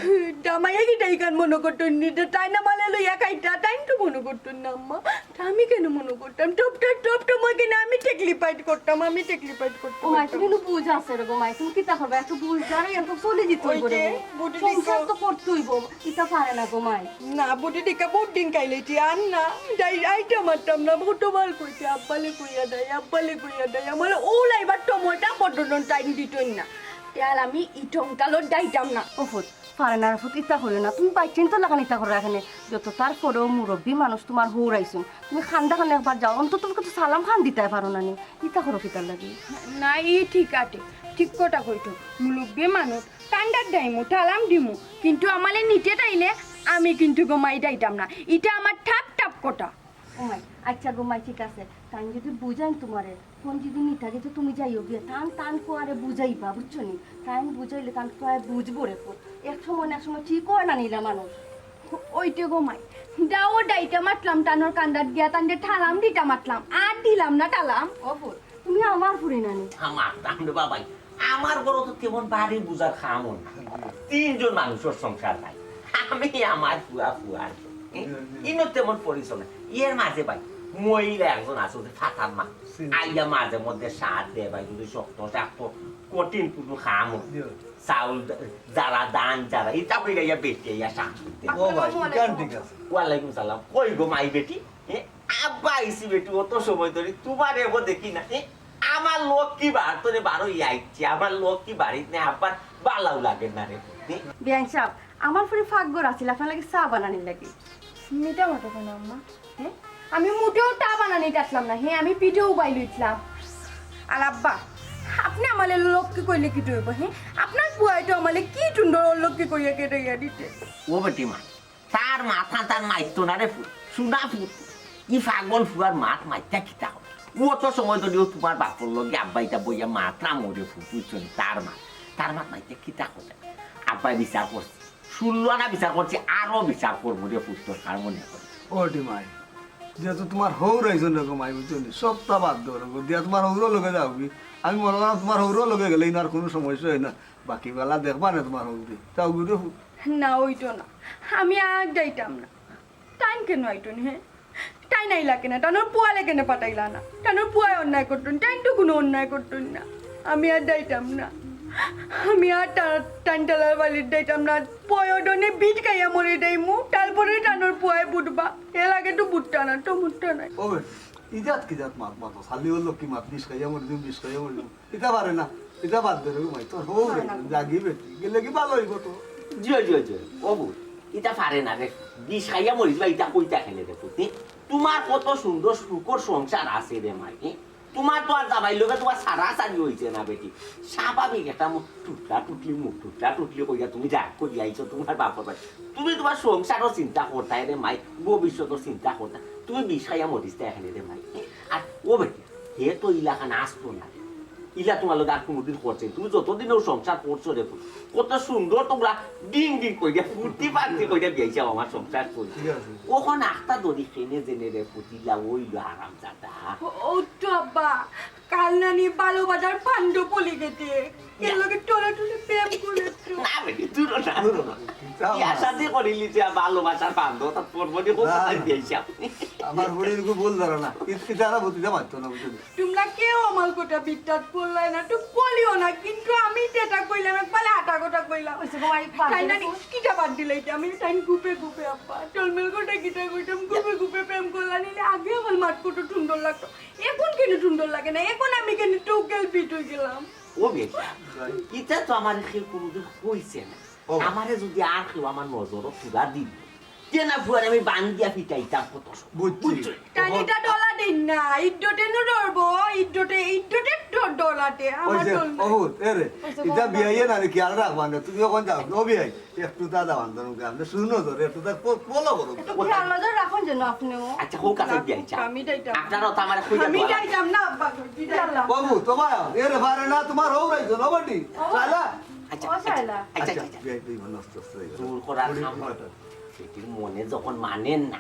জামাইয়ে কিতা ইখান মনো করতো নি? তাইন আমারে লইয়া খাইতা, তাইন তো মনো করতো না আম্মা। তা আমি কেনে মনো করতাম? টপ টপ টপ টপ অয় কেনে আমি ঠেকলি fight করতাম, আমি ঠেকলি fight করতাম। ও মাই, তুমি নু বুঝ আছে রে গো মাই, তুমি কিতা করবা? একটু বুঝ দাঁড়াই, একটু চলি দিতে অইবো রে গো। বুঝি সংসার তো করতে অইবো, ইতা পারে না গো মাই। না, বুঝি দিকা বহুত দিন খাইলাইছি, আর না, যাই, আইতাম পারতাম না, বহুত বার কইছি, আব্বালে কইয়া দেয়, আব্বালে কইয়া দেয়, আমার ও লাইবার সময়টা পর্যন্ত টাইম দিতই না। তে আর আমি ইটংকালো যাইতাম না। ও ফুত, পারে না রে ফুত, ইতা করিও না। তুমি বাইচ্চাইন্তর লাখান ইতা করো রাখেনে। যত তার পরেও মুরব্বি মানুষ তুমার হউর আইছইন। তুমি কান্দা কান্দা একবার যাও, অন্তত একটু সালাম খান দিতায় পারো না নি? ইতা করো কিতার লাগি? না, ই ঠিক আটে, ঠিক কথা কইতো। মুরব্বি মানুষ, কান্দাত যাইমু, সালাম দিমু, কিন্তু আমারে নিতে চাইলে আমি কিন্তু গো মাই যাইতাম না। ইটা আমার ঠাপ ঠাপ কথা। ও মাই, আচ্ছা গো মাই, ঠিক আছে, তাইন যদি বুঝাইন তুমারে, ফোন যদি নিতা গেছে তুমি যাইও গিয়া, তান, তান পুয়ারে বুঝাইবা, বুঝছো নি? তাইন বুঝাইলে তান পুয়ায় বুঝবো রে ফুত। এক সময় না এক সময় ঠিক অয় না নিলা মানুষ। অইতে গো মাই, যাও যাইতাম আটলাম তানর কান্দাত গিয়া, তানরে সালাম দিতাম আটলাম, আর দিলাম না সালাম। ও ফুত, তুমি আমার ফুরি না নি? আমার দাম রে বাবাই, আমার ঘরো তো তেমন ভারী বুঝার কাম অয় না। তিনজন মানুষর সংসার নাই, আমি আমার ফুয়া ফুয়ার। ইনো তেমন পরিশ্রম নাই। এর মাঝে ভাই, মহিলা একজন আছে, ওদের ফাতার মা। আইয়া মাঝে মধ্যে সাথ দেয় ভাই, যদি শক্ত শাক্ত কঠিন কুনু কাম অয়। চাউল দ-, যারা, ধান যারা, ইতা কইরা ইয়া বেটি আইয়া সাথ দেয়। ও ভাই, ইখান ঠিক আছে। ওয়ালাইকুম সালাম। কই গো মাই বেটি? এ? আব্বা আইছি বেটি, অত সময় ধরি তুমারে এগো দেখি না। এ, আমার লক্ষ্মী বার তোরে বারো আইছে, আমার লক্ষ্মী বাড়িত নাই, আব্বার বালাউ লাগে না রে পুত। এ, বিয়ান সাব, আমার ফুরি ফাকঘর আছিল, আপনার লাগি চা বানানির লাগি। মিঠা মাতো কেনে আম্মা? হে? আমি মুটেও চা বানানিত আছলাম না, হে, আমি পিঠে উবাই লইছলাম। আর আব্বা, আপনে আমারে লক্ষ্মী কইলে কিতা অইবো, হে? আপনার পুয়ায় তো আমারে কি সুন্দর লক্ষ্মী কইয়া কেটাইয়া দিতে। ও বেটি মা, তার মাত তার মাইতো না রে পুত, শুনা পুত। ই পাগল ফুয়ার মাত মাইতা কিতা করে? অত সময় ধরিও তুমার বাপর লগে আব্বায় ইতা বইয়া মাতরা মরে পুত, বুঝছো নি? তার মাত, তার মাত মাইতা কিতা করে? আব্বায় বিচার করছে, ষোলো আনা বিচার করছে, আরো বিচার করবো রে পুত, তোর কার মনে করে। ও রে মাই, দিয়া তো তুমার হউর আইছইন রে গো মাই, বুঝছো নি? সবটা বাদ দেও রে গো, দিয়া তুমার হউরর লগে যাওগি। আমি মনে করলাম তুমার হউরর লগে গেলে ইনো আর কুনু সমস্যা অয় না, বাকি বেলা দেখবা না তুমার হউরে, যাওগি রে পুত। না, অইতো না, আমি আর যাইতাম না। তাইন কেনে আইতইন, হে? তাইন আইলা কেনে? তানর পুয়ারে কেনে পাঠাইলা না? তানর পুয়ায় অন্যায় করতইন, তাইন তো কুনু অন্যায় করতইন না। আমি আর যাইতাম না, আমি আর তা-, তাইন তালার বাড়িত যাইতাম না। পয়দনে বিট খাইয়া মরি যাইমু, তারপরে তানর পুয়ায় বুটবা। এর আগে তো বুটতা না, তো বুটতা নাই। ও বে, ইজাত কি জাত মাত মাতো? খালি অউ লক্ষ্মী মাত, বিষ খাইয়া মরি যাইমু, বিষ খাইয়া মরি যাইমু। ইতা পারে না, ইতা বাদ দে রে গো মাই, তোর হউর রে, না, না। জাগি বেটি, গেলে কি ভালা অইবো তো? জিও, জিও, জিও, ও বউ, ইতা পারে না রে, বিষ খাইয়া মরি যিবা, ইতা কইতা কেনে রে পুত? তুমার কত সুন্দর সুখর সংসার আছে রে মাই, হে? তুমার তো আর জামাইর লগে তুমার সারাসারি অইছে না বেটি, স্বাভাবিক একটা মুখ টুটলা টুটলি, মুখ টুটলা টুটলি কইয়া তুমি রাগ করিয়া আইছো তুমার বাপর বাড়ি। তুমি তুমার সংসারর চিন্তা করতায় রে মাই, ভবিষ্যতর চিন্তা করতায়, তুমি বিষ খাইয়া মরিছ তাই কেনে রে মাই, হে? আর ও বেটি, হে তো ইলাখান আস্ত না। ইলা তুমার লগে আর কুনুদিন করছে? তুমি যতদিন অউ সংসার করছো রে পুত, কত সুন্দর তুমরা ডিং ডিং কইরা, ফুর্তি ফার্তি কইরা বিয়াইছাও আমার সংসার চলছে। ঠিক আছে। অখন আখতা ধরি কেনে যেনে রে পুত, ইলা অইলো হারামজাদা। ও, ও তো আব্বা, কাল নানি ভালোবাসার ফান্দো পড়ি গেছে। এর লগে টলে টলে প্রেম করে তো। না বেটি, দূর না। দূর না। বিয়া শাদি করিলি যে ভালোবাসার ফান্দো, তা পড়বো নি, কোন না, কথায় না। বিয়াইছাও? আমার ফুরির খুব ভুল ধারণা। ইত-, ইতারা বুঝতে পারতো না, বুঝলি? তুমরা কেউ আমার কথা বিশ্বাস করলায় না, তো বলিও না, কিন্তু আমি যেটা কইলাম, একবারে হাঁটা কথা কইলাম। অইছে গো, আই বাদ তাই দিলে না নি, তো। কিতা বাদ দিলে ইতা? আমি তাইন গুপে গুপে আব্বা, টলমেল কথা কিতা কইতাম, গুপে গুপে প্রেম করলা নিলে আগে আমার মাত কত সুন্দর লাগতো, এখন কেনে সুন্দর লাগে না? এখন আমি কেনে টুকেল পিট অই গেলাম? ও বেটা, ইতা তো আমারে কেউ কুনুদিন কইছে না। ও। আমারে যুদি আর কেউ আমার নজরো তুলা দিল, তে না ফুয়ারে আমি বান্ধিয়া পিটাইতাম কত সময়। বুঝছি। বুঝছো? তাইন ইতা ডলা দেইন না, ইদ্যতে নু ডরবো, ইদ্যতে, ইদ্যতে ড-, ডলাতে, আমার অইছে, ডল নাই। অহুত, এরে, অইছে, ইতা বল। বিয়াইয়ে না রে, খেয়াল রাখবা না, তুমি অখন যাও, ও বিয়াই, একটু তা দাও, আন্দোলন করে, আপনি শুনো তো রে, একটু তা ফো-, ফলো করো। একটু খেয়াল নজর রাখুন যেন আপনিও। আচ্ছা, হোক, আছে, না, বিয়াই, চা। আমি যাইতাম। আপনারা তো আমার কইয়া আমি দোয়া যাইতাম না, আব্বা, আমি যাইতাম না। বাবু, তোমার, এরে পারে না, তোমার হউর আইছে, না বাটি? ও। শালা। আচ্ছা, ও, আচ্ছা, শালা। আচ্ছা, আচ্ছা, আচ্ছা, আচ্ছা। বিয়াই তো ইমান আস্তে আস্তে হয়ে গেল। জোর করার বুড়ি খাম। মাথা। বেটির মনে যখন মানের না,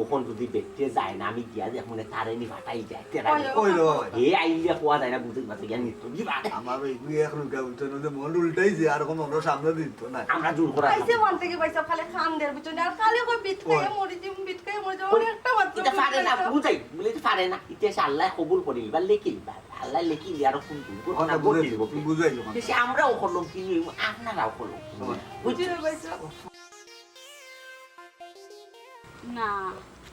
অখন যুদি বেটিয়ে যায় না, আমি গিয়া দেখমু নে তারে নি ফাটাই যায়, তেরা ওই, নি। ওই রে বাবা। হে আইলে কোয়া যায় না, বুঝে বাজে গিয়া নিত, কি বাত? আমার ওই দুই এক লোক উঠে নদে মন উল্টাই যে আর কোনো অন্য সামনে দিত না। আমরা জোর করা আইসে খাম। মন থেকে পয়সা খালি খাম দের বুঝছো না, আর খালি কই বিট খাইয়া ওই। মরি দিম, বিট খাইয়া মরি যাবো, ওই। একটা মাত্র ইটা পারে না, বিট খাইয়া। বুঝাই, বলে ইটা পারে না, ইতিহাসে আল্লাহ কবুল করিল, বা লেখিল, বা আল্লাহ লেখিল, আর কোন ভুল করতে ওখানে না, বুঝে ভুল দিল, করতে। তুমি বুঝাই ওখানে। দেশে আমরাও করলাম, কি হইব, আপনারাও করলাম। ওই। বুঝছো? বুঝছো, পয়সা। না,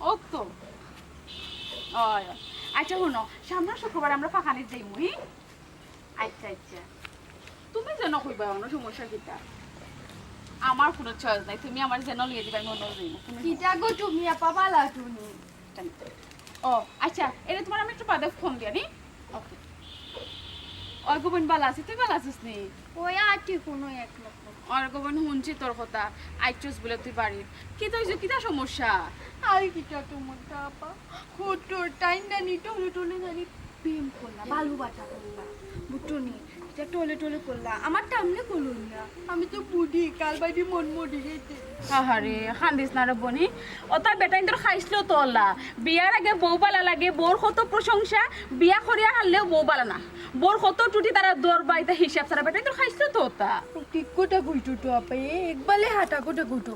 ও তো। ওই, ওই। আচ্ছা, হুনো, সামনের শুক্রবার আমরা ফাঁকানিত যাইমু, হি? আচ্ছা, আচ্ছা। তুমি যেন কইবা, অন্য সমস্যা কিতা? আমার কোনো choice নাই, তুমি আমার যেন লিয়ে দিবা, আমি অন্য যাইমু। কোনো কিতা গো তুমি, আপা বালা তুমি? ও, আচ্ছা, এটা তোমার আমি একটু বাদে ফোন দিয়া নি। ওকে। ওই গোবিন বালা আছি, তুই বালা আছিস নি? ওই আছি কোনো এক রকম। ওর গোবিন হুনছি তোর কথা, আইছস বলে তুই বাড়িত। কিতা অইছে, কিতা সমস্যা? আর কিতা তোমার আপা? হুটুর টাইম জানি, টলে টলে জানি, প্রেম করলা, ভালোবাসা করলা। বুঝছো নি? এটা টলে টলে করলা, আমার টামনে করলো না। আমি তো বুঝি, কাল বাইদি মন মরি গেছে। আহারে, কান্দিস না রে বনি। ওটা বেটাইন তোর খাইছিল তো ওলা। বিয়ার আগে বউ বালা লাগে, বউর কত প্রশংসা, বিয়া করিয়া হারলেও বউ বালা না। বউর কত টুটি তারা দর বাইতে হিসাব ছাড়া বেটাইন তোর খাইছিল তো ওটা। ঠিক কথা কইছো তো আপা, এ একবারে হাঁটা কথা কইছো।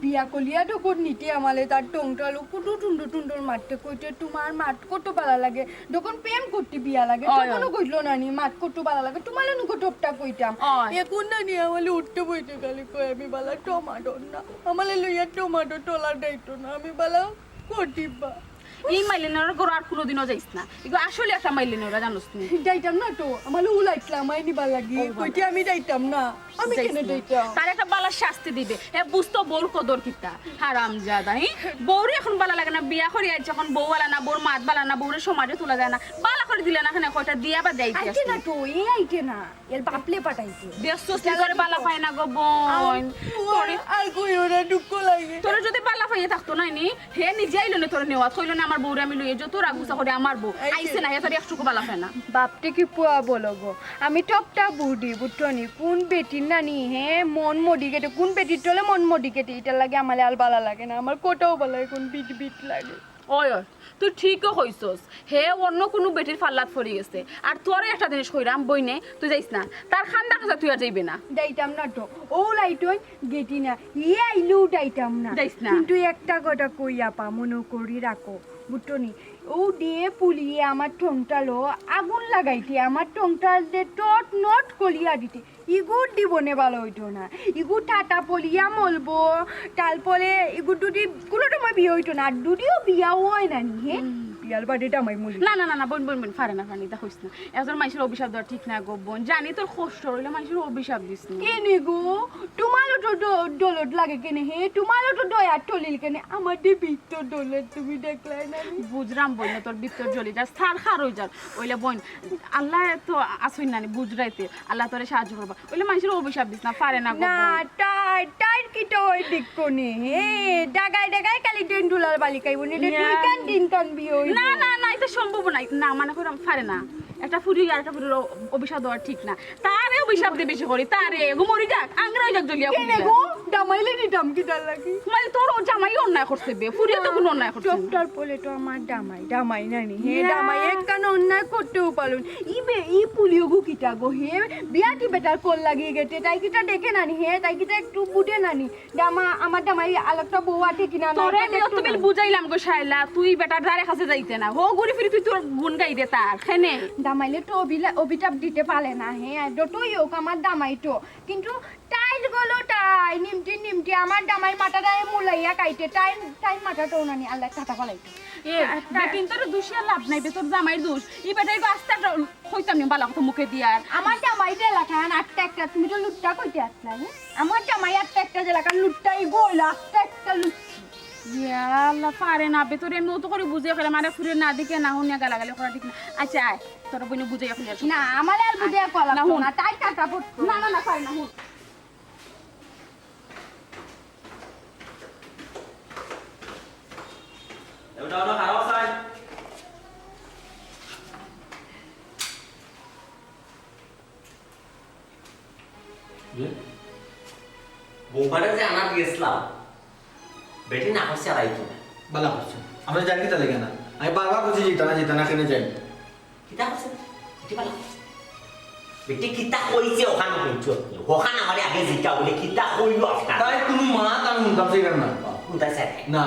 বিয়া কলিয়া তখন নিতে আমালে তার টংটালো কুটু টুন্ডু টুন্ডুর মারতে কইতে তোমার মাত কত বালা লাগে। যখন প্রেম করতে বিয়া লাগে, অয়, তখনও অয়। কইলো না নি, মাত কত বালা লাগে, তোমার নুকো টপটা কইতাম। অয়। এখন না নি আমালে উঠতে বইতে গেলে কই আমি বালা টমাটো না। আমালে লইয়া টমাটো তোলার দায়িত্ব না, আমি বালা কটিবা। এই মাইলিনর ঘরো আর কোনোদিনও যাইস না। এগু আসলে একটা মাইলিনর, জানোস নি? যাইতাম না তো, আমার ও লাইটলা আমায় নিবার লাগি। ও বাবা। কইতে আমি যাইতাম না। আমি যাইস কেনে না। যাইতাম? তার একটা বালা শাস্তি দিবে। হে বুঝতো বউর কদর কিতা। হারামজাদা, হি? বউরে এখন বালা লাগে না, বিয়া করি আইছে, এখন বউ বালা না, বউর মাত বালা না, বউরে সমাজে তোলা যায় না। বালা করি দিলে না, কেনে কয়টা দিয়া বা যাইতে আইতে আসতে। না তো, এ আইতে না। এর বাপলে পাঠাইছে। দেখছস নি, তোরে বালা পায় না গো বোন। তোরে আর কইও না, দুঃখ লাগে। তোরে যদি বালা পাইয়া থাকতো না নি, হে নিজে আইলো না তোরে নেওয়াত, কইলো না আমার বউরে আমি লইয়া যত রাগ গুছা করি আমার বউ। এই যে আইছে না, হে তোরে একটুকু বালা পায় না। বাপটে কি পুয়া বলো গো, আমি টপটা বুড়ি, বুঝছো নি? কোন বেটির নানি হে মন মডি গেটে, কোন বেটির তলে মন মডি গেটে, এটার লাগে আমার আর বালা লাগে না, আমার কোটাও বালা এখন বিট বিট লাগে। ওই, ওই, তুই ঠিকও কইছস, হে অন্য কুনু বেটির ফাল্লাত পড়ি গেছে। আর তোরে একটা জিনিস কইরাম, বইনে, তুই যাইস না। তার খান্দা কাছা তুই আর যাইবে না। যাইতাম না তো। ও লাইটন গেটি না। ইয়ে আইলেও যাইতাম না। যাইস না। কিন্তু একটা কথা কই আপা, মনো করি রাখো, বুঝছো নি? ও দিয়ে পুলিয়ে আমার ঠোংটালো আগুন লাগাইতে, আমার ঠোংটাল দে টট নট কলিয়া দিতে। ইগুর দিবনে বালা অইতো না। ইগু টাটা পলিয়া মলবো, তারপরে ইগুর দুদি কুনু সময় বিয়া অইতো না। আর দুদিও বিয়া অয় না নি, হে? বিয়ার বাদে দামাই মলি। না, না, না, না, বইন, বইন, বইন, পারে না, পারে না, ইতা কইস না। একজন মানষর অভিশাপ দেওয়া ঠিক না গো বইন। জানি তোর কষ্ট অইলে মানষর অভিশাপ দিস না। কেনে গো? তোমারও তো দ-, দরদ লাগে কেনে, হে? তোমারও তো দয়া টলিল কেনে? আমার দে ভিতর দরদ তুমি দেখলায় না নি? বুঝরাম বইন, তোর ভিতর জ্বলি যার, সার খার অই যার। অইলে বইন, আল্লায় তো আছইন না নি, বুঝরাইতে। আল্লায় তোরে সাহায্য করবা। অইলে মানষর অভিশাপ দিস না, পারে না গো না, বইন। তাই, তাইর কিতা অয় দেখো নে, হে, ডাগায় ডাগায় খালি ডেন্ডুলার বালি খাইবো নে, রে, তুই ইয়া। কেন দিন কান বিয়ে অইবো? না, না, না, ইতা সম্ভব নায়। না, মানে কইরাম, পারে না। একটা ফুরি আর একটা ফুরির অ-, অভিশাপ দেওয়া ঠিক না। তারে অভিশাপ দে বেশি করি, তারে, গো মরি যাক, আংরা অই যাক জ্বলিয়া কেনে পুড়িয়া। গো? দামাইলে নিতাম কিতার লাগি? মানে তোর ও জামাই অন্যায় করছে বে, ফুরিয়ে তো কুনু অন্যায় করছে না। চোখটার পলে তো আমার দামাই, দামাই নানি, হে ইয়া। দামাই একখান অন্যায় করতেও পারুন। ই বে, ই পুলিও গো কিতা গো, হে বিয়াটি বেটার কল লাগিয়ে গেছে, তাই কিতা দেখে নানি, হে তাই কিতা একটু বুঝে নানি। দামা, আমার দামাই আলাদা বউ আছে কিনা না, তোরে এটা আমি দেখতো তুমি না। বুঝাইলাম গো শাইলা, তুই বেটার ধারে কাছে যাইতে না। হো ঘুরি ফিরি তুই তোর গুণ গাই দে তার, খেনে। দামাইলে তো অবিলা-, অভিশাপ দিতে পারে না, হে, আর যতই হোক আমার দামাই তো। কিন্তু তাইর গলো তাই, নিমটি নিমটি, আমার দামাই মাথা দায় মুলাইয়া কাইতে, তাই, তাই মাথা তো নানি, আল্লাহ টাটা ফালাইতো। এ, আর তাই বেটিন তোর দুষিয়া লাভ নাই, বে তোর জামাইর দুষ। ই বেটাই গো আস্তে একটা কইতাম নি বালা কথা মুখে দিয়া আর। আমার জামাই যে এলাকান আটটা একটা, তুমি তো লুটটা কইতে আসলা, হে? আমার জামাই আটটা একটা যে এলাকান লুটটা, ই গইল আটটা একটা লুট। ইয়া আল্লাহ, পারে না, বে তোর এমনি তো করে বুঝে ফেলে, মানে ফুরে না দিকে না হুনিয়া গালাগালি করা ঠিক না। আচ্ছা, আয়, তোর বইনে বুঝে ফেলে আসো। না, আমার আর বুঝে কলা না, হুন। না, তাই টাকা পড়তো। না, না, না, পারে না, হুন। এবার আমরা খারাপ চাই। জি? বৌমারে যে আনাত গেছলাম, বেটি না করছে আর আইতো না। বালা করছে। আমরা যাই কিতা লাগে না? আমি বারবার কইছি, "যেতা না, যেতা না, কেনে যাই?" কিতা করছে? কিতা বালা করছে? বেটি কিতা কইছে ওখান কইছো? ওখান আমারে আগে জিকা বলে কিতা কইলো আপনার? তাই কুনু মাত আমি হুনতাম চাইরাম না। হুনতাম চাই না। না।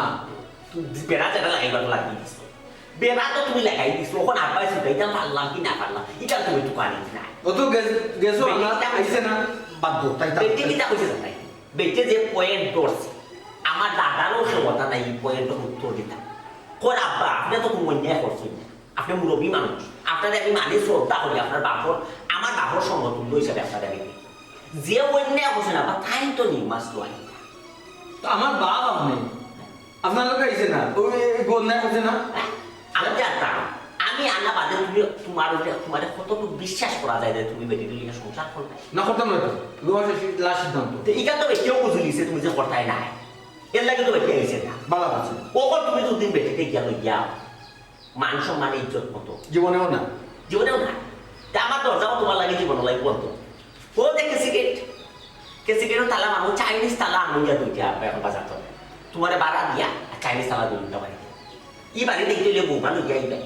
তুই বেড়া যেটা লাগাইবার লাগি দিছো। বেড়া তো তুমি লাগাই দিছো, ওখান আব্বাই ছুটাইতাম পারলাম কি না পারলাম, ইটা তুমি তো পারি না। ও তো গেছ-, গেছো, বেটি আমরা কিতা আইছে না, বাদ দাও, তাই, তাই। বেটি কিতা কইছে জানাই? বেটি যে point ধরছে, আমার দাদারও ক্ষমতা নাই এই point-র উত্তর দিতাম। কর আব্বা, আপনি তো কোনো অন্যায় করছেন না। আপনি মুরব্বী মানুষ। আপনারে আমি মানি শ্রদ্ধা করি, আপনার বাপর, আমার বাপর সমতুল্য হিসাবে আপনারে আমি দেখি। যে অন্যায় করছেন আব্বা, তাই তো নির্মাস তো আইতা। তো আমার বাপ আপনি, আপনার লোক আইছে না, ওই, ওই অন্যায় করছে না? আমি জানতাম, আমি আনা বাদে তুমি, তোমার উপরে, তোমারে কতটুকু বিশ্বাস করা যায় যে তুমি বেটি লিগে সংসার করবে? না, করতাম না তো। তোমার সে লাস্ট সিদ্ধান্ত। তো এটা তো কেউ বুঝলিছে তুমি যে করতাই নাই। এর লাগে তো বেটি আইছে না। বালা বলছে। ও তুমি দুদিন বেটিতে গিয়া লইয়া মান সম্মান ইজ্জত কত? জীবনেও না। জীবনেও না। তা আমার দরজাও তোমার লাগে জীবন লাগি বন্ধ। ও যে ক্যাসিগেট, ক্যাসিগেটও তালা মারবো, চাইনিজ তালা আনবো গিয়া দুইটা, আব্বা এখন বাজার করে। তোমারে বাড়া দিয়া, আর চাইনিজ তালা দুইটা বাড়ি দিয়া। ই বাড়ি দেখতে হইলে বৌমা লইয়া আইবে।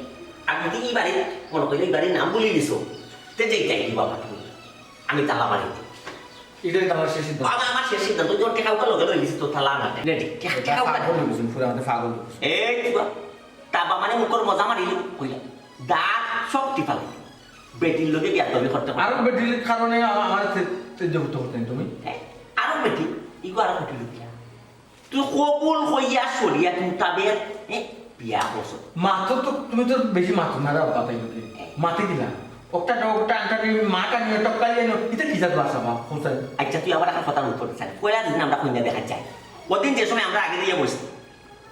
আর যদি ই বাড়ি মনে করলে ই বাড়ির নাম বলি দিছো, তে যেইটাই কি বাবা তুমি। আমি তালা মারি দিই। এটাই তো আমার শেষ সিদ্ধান্ত। বাবা, আমার শেষ সিদ্ধান্ত, তোর টেকা উকা লগে লই গেছি, তোর তালা আমার। রেডি। টেকা, এটা টেকা উকা পাগল দে। হয়ে গেছেন, পুরো আমাদের পাগল হয়ে গেছেন। এই, তুই বা-, তা বাবা মানে মুখর মজা মারি কইলাম। দাঁত শক্তি পালাই। বেটির লগে বিয়াদবি করতে পারো। আরো বেটির কারণে আমা-, আমার তে-, তেজ্য করতে করতে তুমি। হ্যাঁ? আরো বেটি, ইগো আরো বেটি লইয়া। তুই কবুল হইয়া শরিয়াত মোতাবেক, হ্যাঁ? বিয়া করছো। মাতো তো, তুমি তো বেশি মাতো না রে আব্বা, তাই নাকি? হ্যাঁ। মাতে কিলা? ওটা ডগটা আনটা নিয়ে মাটা নিয়ে টপকা দিয়ে নিয়ে, এটা কি জাত ভাষা বা, হোসেন? আচ্ছা, তুই আবার একটা কথার উত্তর দিস। পয়লা দিন আমরা কইনা দেখা যাই। ওদিন যে সময় আমরা আগে দিয়ে বসছি,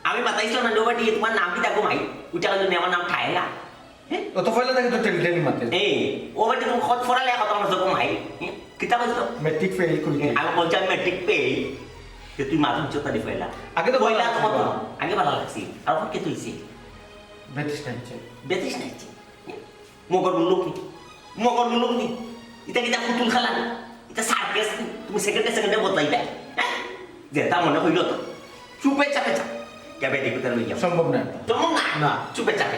আমি মাতাইছিলাম না, ওবাটি, তোমার নাম কিতা গো মাই? ওইটা হলো আমার নাম ঠায়লা। হ্যাঁ? ও তো পয়লা থেকে তো টেলি টেলি মাতে। এই, ওবাটি তুমি খত ফরালে কত আমার গো মাই? হ্যাঁ? কিতা বলছো? মেট্রিক ফেল করি। আমি বলছি, আমি মেট্রিক ফেল। যে তুই মাথা উচ্চতা দি পয়লা। আগে তো পয়লা ভালা তো লাগছিল। কত? আগে ভালা লাগছিল। আর এখন কে তুইছে? বেতিস নাইছে। বেতিস নাইছে। মগর মুলুক নি। মগর মুলুক নি। ইটা কিতা পুতুল খেলা নি? ইটা সার্কাস নি? তুমি সেকেন্ডে সেকেন্ডে বদলাইবে। হ্যাঁ? যেটা মনে হইল তো। চুপে চাপে যা। কে বেটি কোথায় লইয়া? সম্ভব না। সম্ভব না? না। চুপে চাপে।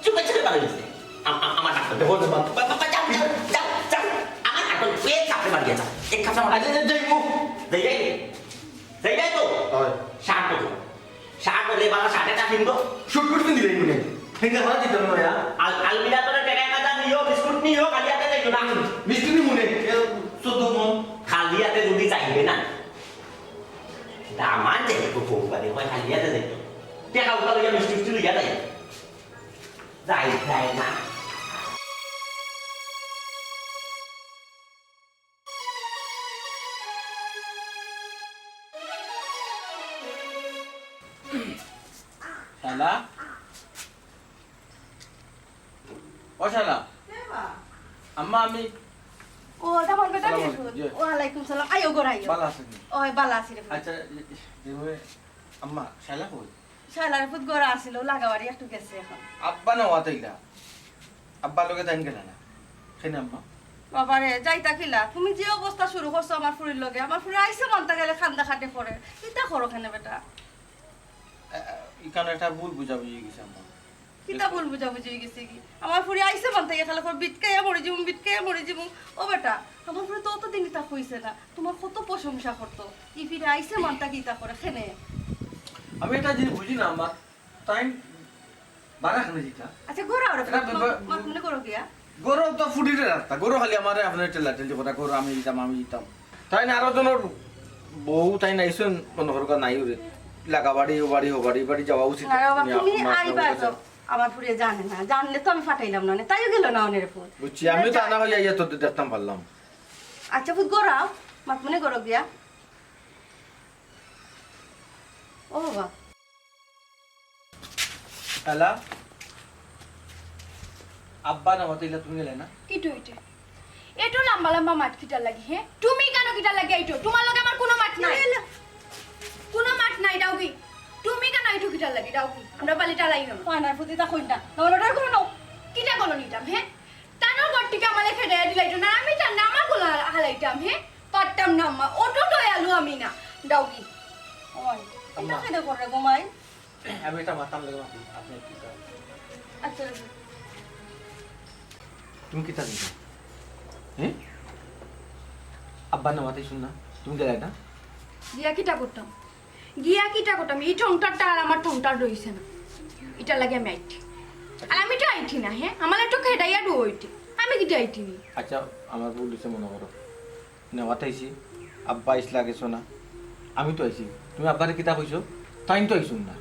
চুপে চাপে বাড়ি দিছে। আম-, আম-, আমার ডাক্তার। দেখো, দেখো। বা-, বা-, বা-, যাও, যাও, যাও, যাও। আমার ডাক্তার, ওই চাপে বাড়ি যা। এক কাপ চা আমার আচ্ছা, আচ্ছা, যাইমু। যাই, যাই। যাই, যাই তো। হয়। শার্ট পরো। শার্ট পরলে বালা শার্ট একটা পিন্দো। শুট কুট পিন্দিলে মনে। হেঙ্গা করা দিতাম না, ইয়া। আল-, আলমিরা তোরে টেকা এক হাজার নিও, বিস্কুট নিও, খালি হাতে যাইও না। মিষ্টি নি মনে, এ, চোদ্দ মন। খালি হাতে যদি যাইবে না। দামান যাইবে তো বউ বাড়ি, হয় খালি হাতে যাইবে। টেকা উঠা লইয়া মিষ্টি মিষ্টি লইয়া যাইবে। যাই, যাই না। শালা? ও শালা? কে বা? আম্মা, আমি ও, ওটা আমার বেটা সালাম বিয়ে আলাইকুম, শুরু। জি। ওয়ালাইকুম সালাম। আইও, ঘর আইও। ভালা আছেন নি? ওই, ভালা আছি রে। আচ্ছা, জি, জি, আম্মা, শালা কই? শালার ফুত ঘর আছিল, লাগাবাড়ি একটু গেছে এখন। আব্বা না ওয়াতাইলা? আব্বার লগে তাইন গেলা না? কেনে আম্মা? বাবারে, যাইতা কিলা? তুমি যে অবস্থা শুরু করছো আমার ফুরির লগে, আমার ফুরি আইছে মানতা গেলে খান্দা খাটে করে। কিতা করো কেনে বেটা? আ, আ, ইখানো একটা ভুল বুঝাবুঝি হয়ে গেছে আম্মা। কিতা ভুল বুঝাবুঝি হয়ে গেছে কি? আমার ফুরি আইছে মানতা গিয়া খালি কর, "বিটকাইয়া মরি যাবো, বিটকাইয়া মরি যাবো।" ও বেটা, আমার ফুরি তো অতদিন ইতা কইছে না। তোমার কত প্রশংসা করতো। ই ফিরে আইছে মানতা কিতা করে, কেনে? আমি একটা জিনিস বুঝি না আম্মা। তাইন বারা খানে যেতা। আচ্ছা, ঘরো আরো এটা ফুট, ব্যাপার মা-, মাত মনে করো গিয়া। ঘরো তো ফুটিরে রাস্তা, ঘরো খালি আমারে আপনে ঠেলা ঠেলি কথা, ঘরো আমি যেতাম, আমি যেতাম। তাইন আরো জনর বউ তাইন আইছইন, মনে করো নাই ওরে। লাগাবাড়ি, ও বাড়ি, ও বাড়ি, বাড়ি যাওয়া উচিত। না রে বাবা, তুমি আইবা তো। আমার ফুরিয়ে জানে না, জানলে তো আমি ফাটাইলাম না, তাইও গেল না অনের ফুট। বুঝছি, আমি তো আনা হইয়া ইয়া তো দেখতাম পারলাম। আচ্ছা, ফুট ঘরো আও, মাত মনে করো গিয়া। ও বাবা। হ্যালো? আব্বা না হতে তুমি গেলে না? কিতা অইছে? এত লম্বা লম্বা মাত কিতার লাগি, হে? তুমি কেনে কিতার লাগি আইছো? তোমার লগে আমার কুনু মাত নাই। এলা। কুনু মাত নাই, দাও কি? তুমি কেনে আইছো কিতার লাগি, দাও কি? আমরা বালিটা লাই না। পানার ফুতিটা কইন না। না, অর্ডার করো না। কিতা করো নিতাম, হে? তানর ঘর থাকি আমারে খেদাইয়া দিলাইতো না, আমি তান নামা গোলা হালাইতাম, হে? পারতাম না আম্মা, অত দয়ালু আমি না। দাও কি? ওই, এটা আম্মা। কেন করে গো মাই? আমি এটা মাতাম লাগে আপনি কি করেন? আচ্ছা। তুমি কিতা দিছো? হ্যাঁ? আব্বা না মাতাই শুন না, তুমি গেলে না? দিয়া কিতা করতাম? গিয়া কিতা করতাম? এই ঠংটারটা আর আমার ঠংটার রইছে না। ইটার লাগি আমি আইছি। আর আমি তো আইছি না, হে? আমারে তো খেদাইয়া দো অইতে। আমি কিতা আইছি নি? আচ্ছা, আমার ভুল অইছে মনে করো। নেওয়াত আইছি, আব্বা আইসলা গেছো না। আমি তো আইছি। তুমি আব্বারে কিতা কইছো? তাইন তো আইছইন না।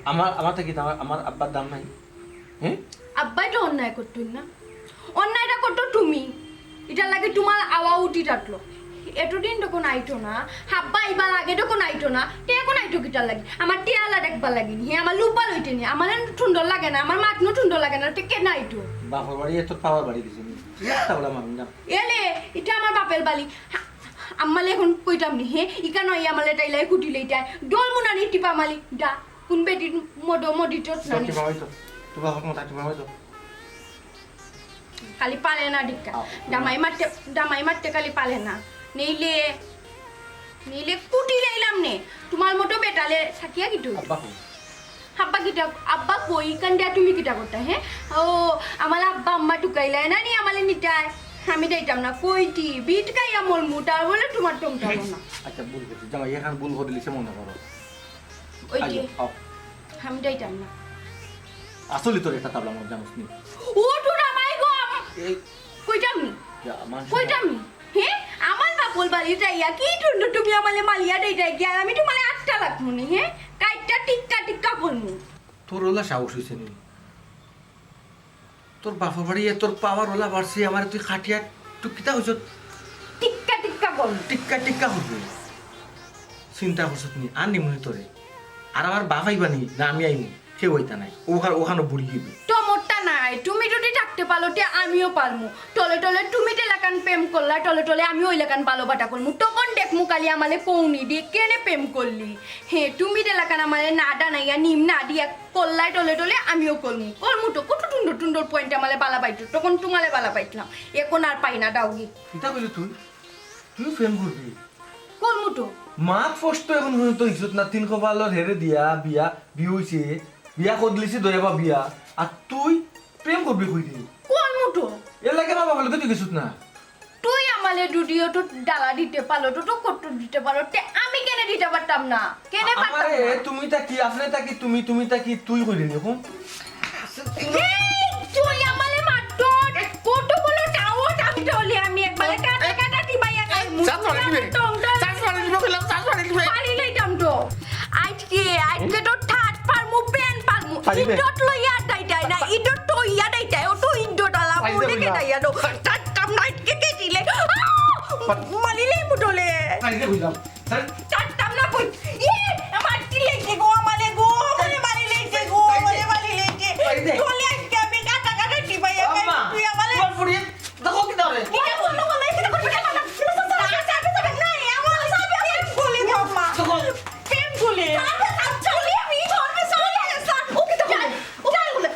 আমার, আমার তো কিতা, আমার, আমার আব্বার দাম নাই? হ্যাঁ? আব্বায় তো অন্যায় করতইন না। অন্যায়টা করতো তুমি। ইটার লাগি তোমার আওয়া উঠি টাটলো। এতদিন তখন আইতো না, হাব্বা আইবার আগে তখন আইতো না, তে এখন আইতো কিতার লাগি? আমার টিয়ালা দেখবার লাগি নি, হে আমার লুব্বা লইতে নি, আমার এন সুন্দর লাগে না, আমার মাতনো সুন্দর লাগে না, তে কেন আইতো? বাপর বাড়ি এত পাওয়ার বাড়ি দিছে নি। একটা ওলা মারুন না। এলে, ইটা আমার বাপের বাড়ি। হা-, আম্মালে এখন কইতাম নি, হে? ইকানো আইয়া আমালে টাইলাই কুটি লইতাই। ডল মুনানি টিপা মালি, দা। কোন বেটির মদো মদি চোট না নি? টিপা হইতো। তুবা হক মতা টিপা হইতো। খালি পালে না ডিক্কা। আও। দামাই মারতে, দামাই মারতে খালি পালে না। নেইলে, নেইলে কুটি লাইলাম নে। তোমার মতো বেটালে থাকিয়া কিতা? আব্বা কই? আব্বা কিতা, আব্বা কই? কান্দা তুমি কিতা করতা, হে? ও, আমার আব্বা আম্মা টুকাইলায় না নি আমালে নিতায়। আমি যাইতাম না, কইতি, বিট খাইয়া মরমু, তার বলে তোমার টমটম না। আচ্ছা, ভুল করছি। জামাই, এখন ভুল করে দিলে সে মনে করো। ওই আগে, যে, আও। আমি যাইতাম না। আসলে তোর একটা তাবলা মনে জানোস নি? ও, তোর আমায় গো, আম-, এই কইতাম নি? যা, আমার কইতাম নি? হে? আমার বাপর বাড়ি যাইয়া কি টুন্ডু তুমি আমালে মালিয়া দেই যাই গিয়া, আমি তোমালে আটটা লাখ মনে, হে? কাইটটা টিক্কা টিক্কা করমু। তোর ওলা সাহস অইছে নি? তোর বাপর বাড়ি এ তোর পাওয়ার ওলা বাড়ছে, আমারে তুই খাটিয়া তুই কিতা কইছস? টিক্কা টিক্কা কর। টিক্কা টিক্কা করবে। চিন্তা করছস নি? আর নিমুনি তোরে। আর আমার বাপ আইবা নি না আমি আইমু? কেউ আইতা নাই। ওখান, ওখানো বুড়ি গিবি। টমট্টা নাই, তুমি যদি থাকতে পারো তে আমিও পারমু। টলে টলে তুমি যেলাখান প্রেম করলা, টলে টলে আমি ওইলাখান ভালোবাসা করমু। তখন দেখমু কালি আমারে কওনি দি কেনে প্রেম করলি। হে, তুমি যেলাখান আমারে না ডানাইয়া নিম না দিয়া করলাই টলে টলে আমিও করমু। করমু তো কত টুন্ডর টুন্ডর পয়েন্ট আমারে বালা পাইতো, তখন তোমারে বালা পাইতলাম, এখন আর পাই না, দাওগি। কিতা কইলি তুই? তুই প্রেম করবি? করমু তো। মাত স্পষ্ট এখন পর্যন্ত ইজ্জত না, তিন কপালর হেরে দিয়া বিয়া, বিয়া হইছে, বিয়া কদলিছে দয়া বা বিয়া, আর তুই প্রেম করবি কই রে? করমু তো। এর লাগে মা বাবার লগে তুই গেছত না? তুই আমারে দুদিও তো ডালা দিতে পারো, তো তো কত দিতে পারো, তে আমি কেনে দিতে পারতাম না? কেনে পারতাম আমারে না? তুমি তাকি, আপনি তাকি, তুমি, তুমি তাকি, তুই কইলি নি এখন? এই, তুই আমারে মারতো, কত বড় ডাউট, আমি তো হলে আমি একবারে কাটা কাটা টিপাইয়া খাইমু। চান্স মারি দিবে। টং টং। চান্স মারি দিবে, কইলাম, চান্স মারি দিবে। পারি লইতাম তো। আজকে, আজকে তো থার্ড পারমু, প্যান পারমু। পারি দে। ইডট লইয়া দাইতাই না, ইডট তো ইয়া দাইতাই, ও তো ইডট আলা, পারি দে, মুখে কইলাম। দাইয়া দো। থার্ড পারমু না, আজকে কে দিলে? আহ! পারি। মারিলে মুটলে। পারি দে, কইলাম। স্যার। থাকতাম না কই। ইয়ে, আমার কি লেগেছে গো, আমারে গো, আমারে বাড়ি লেগেছে গো, আমারে বাড়ি লেগেছে। এই দে। বলে আজকে আমি কাটা কাটা টিপাইয়া খাই, আম্মা, তুই আমারে তোমার ফুড়ি, দেখো কি ধরে? এটা বললো, বললো, এটা করবে, এটা করবে। না, না, না, না, না, আমার সাথে প্রেম করলে গো, আম্মা। দেখো। প্রেম করলে। আচ্ছা, চলি আমি, চলবে, চলে, স্যার। ওকে তো বলে, ওকে বলে।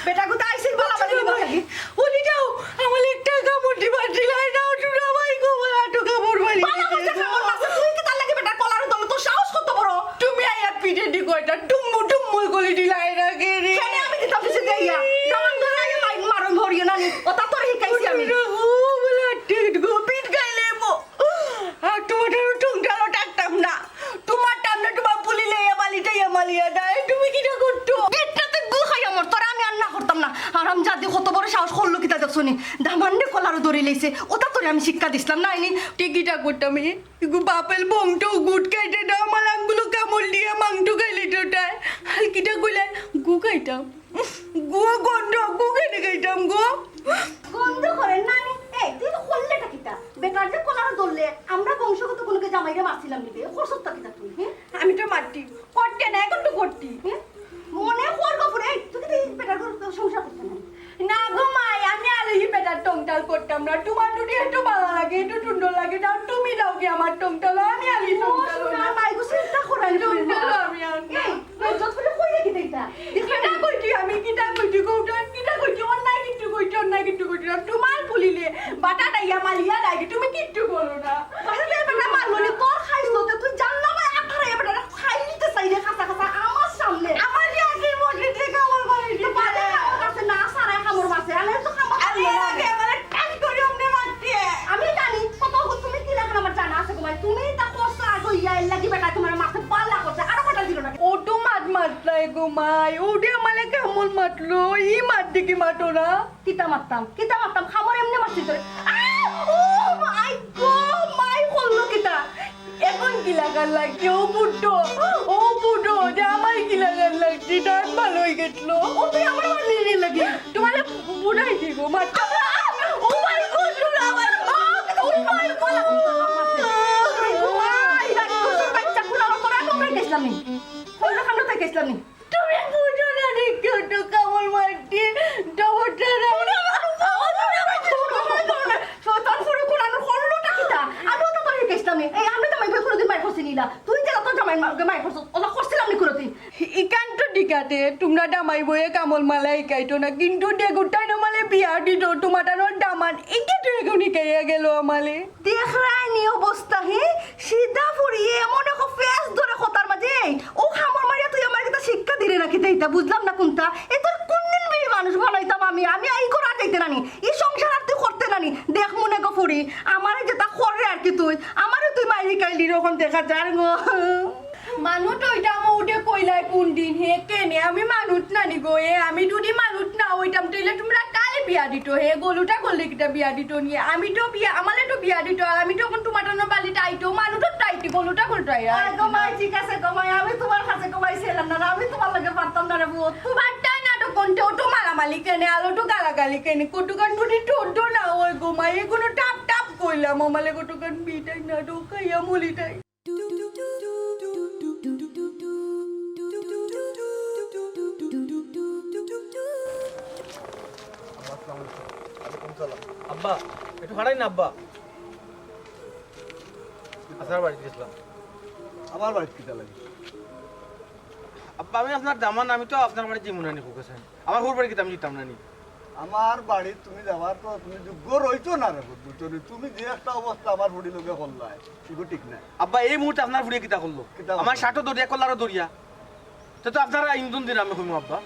বেটা কোথায় আইছিল বল, আমারে কি বল লাগি? উনি যাও, আমার একটা কাপড় দিবা দিলাই না, ওটা ভাই গো, বল, আটু কাপড় বাড়ি। বালা করছে কাপড় মারছে, তুই কি তার লাগি বেটা কলার দল, তোর সাহস কত বড়? তুমি আইয়া পিঠে দি কয়টা টুম্মু টুম্মু করে দিলাই না কে রে? কেন আমি দিতাম পিছে দিয়া? দামান ধরে আগে মাই মারো ভরিও না নি, ওটা তোর হিকাইছি আমি। ও বলে আটে গো পিঠ খাইলে মো। আর তোমার টুংটালো ডাকতাম না। তোমার টামনে তোমার পুলি লইয়া বালিটাইয়া মালিয়া দেয়। তুমি কিটা করতো? পেটটাতে গু খাইয়া মর, তোরে আমি আর না করতাম না। আরাম জাদি কত বড় সাহস করলো কিতা দেখছো নি? দামান্ডে কলারও ধরে লইছে। ওটা তোরে আমি শিক্ষা দিছিলাম না, আইনি? টিকিটা করতাম, এ? এগু বাপেল বংটো গুট খাইতে দাও, আমার আঙ্গুলো কামড় দিয়া মাংটো খাইলে তো তাই। আর কিটা কইলে? গু খাইতাম। গু গন্ধ, গু কেনে খাইতাম গো? গন্ধ করে নানি। এই, তুই তো করলেটা কিতা? বেটার যে কলার ধরলে, আমরা বংশগত কোনো কে জামাইরে মারছিলাম নিবে। করছস তা কিতা তুই, হ্যাঁ? আমি তো মারতি। করতে না, এখন তো করতি, হ্যাঁ? মনে কর গো পুরে, এই, তুই কি তুই বেটার ঘর সংসার করতে না? না গো মাই, আমি আর এই বেটার টংটাল করতাম না। তোমার দুটি একটু ভালো লাগে, একটু সুন্দর লাগে, দাও তুমি দাও কি আমার টংটাল, আমি আর এই ও, টংটাল সোনা, না। মাই গো, চিন্তা করার টংটাল না। আমি আর না। এই, ইজ্জত করে কই রেখে দেইতা? কিতা কইতি আমি, কিতা কইতি, কউটা, কিতা কইতি, অন্যায় কিচ্ছু কইতি, অন্যায় কিচ্ছু কইতি না। তোমার পুলিলে বাটা ডাইয়া মালিয়া লাগে, তুমি কিচ্ছু বলো না। বাহিরে বেটা মারলো নি, তোর খাইছ তো, তুই জানলা ভাই আঠারো বেটা খাই নিতে চাই রে, খাসা খাসা আমার সামনে। আমার কি আগে মনে থেকে আমার বাড়ি তো বাদে আমার কাছে না সারায় কামড় মারছে, আমি তো কামড় আমি মারলাম। আগে মানে টান করে অমনে মারতে। আমি জানি কত তুমি কি লাগান আমার জানা আছে গো মাই, তুমি তা করছো আগে ইয়া এর লাগি বেটা তোমার মারতে পাল্লা করছে, আরো কটা দিল না। ও তো মাত মাতলাই গো মাই, ও দে আমালে কেমন মাতলো, ই মাত দেখি মাতো না। কিতা মারতাম, কিতা মারতাম, খামর এমনে মারছি তোরে। আহ! ও মাই গো, মাই করলো কিতা? এখন কি লাগার লাগছে? ও বুড্ডো, ও বুড্ডো, যে আমায় কি লাগার লাগছে? দাঁত ভালো হয়ে গেছিল। ও তুই আমার আমার নিয়ে নিয়ে লাগি। তোমার বুড়াই দিব, মার। ও মাই গো, বুড়া আমার। ও, ও মাই গো। ও মাই, রাক্ষসের বাচ্চা, কুলালো তোরা কোথায় গেছিলাম নি? কোন দোকানটাতে গেছিলাম নি? তুমি বুঝো না রে, কেউ তো কামড় মারছে, ডবরটা না। শয়তান ফুরু কুলানো করলোটা কিতা? আমিও তো তোরে গেছিলাম নি। এই, আমরা তো মাই কোনোদিন মাই করছি নি না। তুই যে তোর জামাই মা-, মাই করছ, ওলা করছিলাম নি কোনোদিন? ইকান তো দিকাতে, তোমরা দামাই বইয়ে কামড় মালা ইকাইতো না, কিন্তু দেগুটাই নমালে বিয়া দিত, তোমার তানোর দামান, ইকে তো এখন ইকাইয়া গেল আমালে। দেখরায় নি অবস্থা, হে? সিধা ফুরিয়ে এমন এক ফেস ধরে কথার মাঝে, এই, ও কামড় মারিয়া তুই আমার কিতা শিক্ষা দিলে নাকি দেইতা, বুঝলাম না কোনটা। এ তোর কোন দিন বিয়ে মানুষ বানাইতাম আমি? এই কাইলির অখন দেখা যার গো। মানুষ অইতাম অউ যে কইলায় কুন দিন হে কেনে? আমি মানুষ নানি গো, এ আমি যদি মানুষ না অইতাম তাইলে তুমরা কালে বিয়া দিতো হে। গলুটা করলে কিতা বিয়া দিতো নি? আমি তো বিয়া, আমারে তো বিয়া দিতো, আর আমি তো অখন তুমার টানো বালিত আইতো, মানুষ তো আইতে গলুটা করতে আই। আয় গো মাই, ঠিক আছে গো মাই, আমি তুমার কাছে গো মাই ছিলাম না, আমি তুমার লগে পারতাম না রে বউ। পারতায় না তো কোনটা, ও তো মারামারি কেনে, আলো তো গালাগালি কেনে, কতক্ষণ যদি ঠোঁটো না অয় গো মাই, এখনো টাপ টাপ কইলাম, আমারে কতক্ষণ বিটাই না তো খাইয়া মলিটাই। আব্বা, আসসালামু আলাইকুম। ওয়ালাইকুম সালাম। আব্বা, একটু খাড়াই না আব্বা। আপনার বাড়িত গেছিলাম। আমার বাড়িত কিতা লাগে? আব্বা, আমি আপনার দামান, আমি তো আপনার বাড়িত যাইমু না নি, কউক্কা ছাইন। আমার হউর বাড়িত কিতা আমি যাইতাম না নি? আমার বাড়িত তুমি যাওয়ার তো তুমি যোগ্য রইছো না রে, বুঝছো নি? তুমি যে একটা অবস্থা আমার ফুড়ির লগে করলায়, ইগু ঠিক নায়। আব্বা, এই মুহূর্তে আপনার ফুড়িয়ে কিতা করলো? কিতা করলো? আমার শার্টও ধরিয়া, কলারও ধরিয়া। তে তো আপনারা ইন্ধন দিন আমি কইমু আব্বা।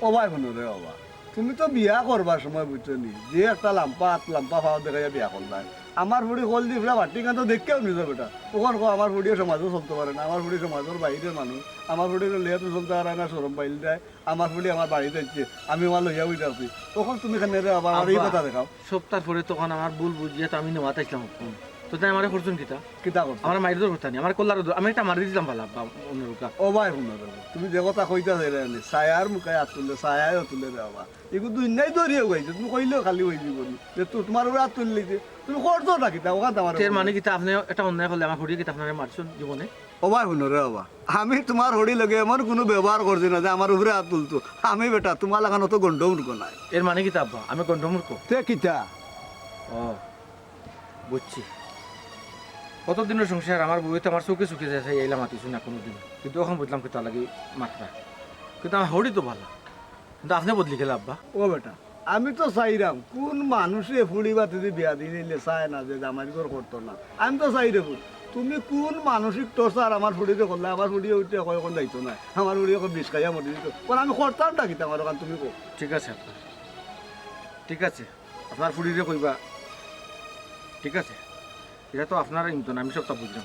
ও ভাই, হুনো রে বাবা, তুমি তো বিয়া করবার সময় বুঝছো নি, যে একটা লাম্পা আত লাম্পা পাও দেখাইয়া বিয়া করলায়। আমার ফুড়ি কল দি ফুড়া বাটি কান তো দেখকেও নিছো বেটা। অখন কও আমার ফুড়িয়ে সমাজও চলতে পারে না, আমার ফুড়ি সমাজর বাইরের মানুষ, আমার ফুড়িরে লইয়া তুমি চলতে পারো না, শরম পাইল দেয়। আমার ফুড়ি আমার বাড়িত আইছে, আমি আমার লইয়া বইতে আছি। অখন তুমি কেনে রে বাবা আমার এই আব্বা, কথা দেখাও। সপ্তাহ পরে তখন আমার ভুল বুঝিয়া তো আমি নেওয়াত আইছিলাম অখন। তো তাই আমারে করছইন কিতা? কিতা করছো? আমার মাইর দর কথা নি, আমার কল্লার দর, আমি একটা মারি দিতাম ভালা আব্বা, অন্যরকম। ও ভাই, হুনো রে, তুমি যে কথা কইতা চাইলে নি, ছায়ার মুখে হাত তুললে, ছায়ায়ও তুলে রে বাবা। এগু দুই নাই দরিয়াও গাইছে, তুমি কইলেও খালি অই দিব নি। যে তো তোমার উপরে হাত তুললে যে, তুমি করছো না কিতা, অখান তো আমার এর মানে কিতা, আপনে একটা অন্যায় করলে আমার ফুড়িয়ে কিতা আপনারে মারছইন জীবনে? ও ভাই, হুনো রে বাবা, আমি তোমার ফুড়ির লগে এমন কুনু ব্যবহার করছি না যে আমার উপরে হাত তুলতো। আমি বেটা তোমার লাখান অত গন্ডমূর্খ নায়। এর মানে কিতা আব্বা? আমি গন্ডমূর্খ? তে কিতা? ও, বুঝছি। কত দিনর সংসার, আমার বউয়ে তো আমার চউখে চউখে চাইয়া চাইয়া ইলা মাতিছইন না কুনুদিন। কিন্তু অখন বুঝলাম কিতার লাগি মাতরা। কিন্তু আমার ফুড়ি তো ভালা। কিন্তু আপনে বদলি গেলা আব্বা। ও বেটা, আমি তো চাইরাম, কুন মানুষে ফুড়ি বাতিদি বিয়া দিলে চায় না যে জামাইর ঘর করতো না। আমি তো চাইরাম, তুমি কুন মানসিক torture আমার ফুড়িরে করলায়, আমার ফুড়িয়ে উঠে কয় অখন যাইতো না, আমার ফুড়িয়ে কয় বিষ খাইয়া মরি দিতো। অখন আমি করতাম না কিতা আমার অখান, তুমি কও। ঠিক আছে আব্বা, ঠিক আছে, আপনার ফুড়িরে কইবা, ঠিক আছে। ইটা তো আপনার ইন্ধন, আমি সবটা বুঝলাম।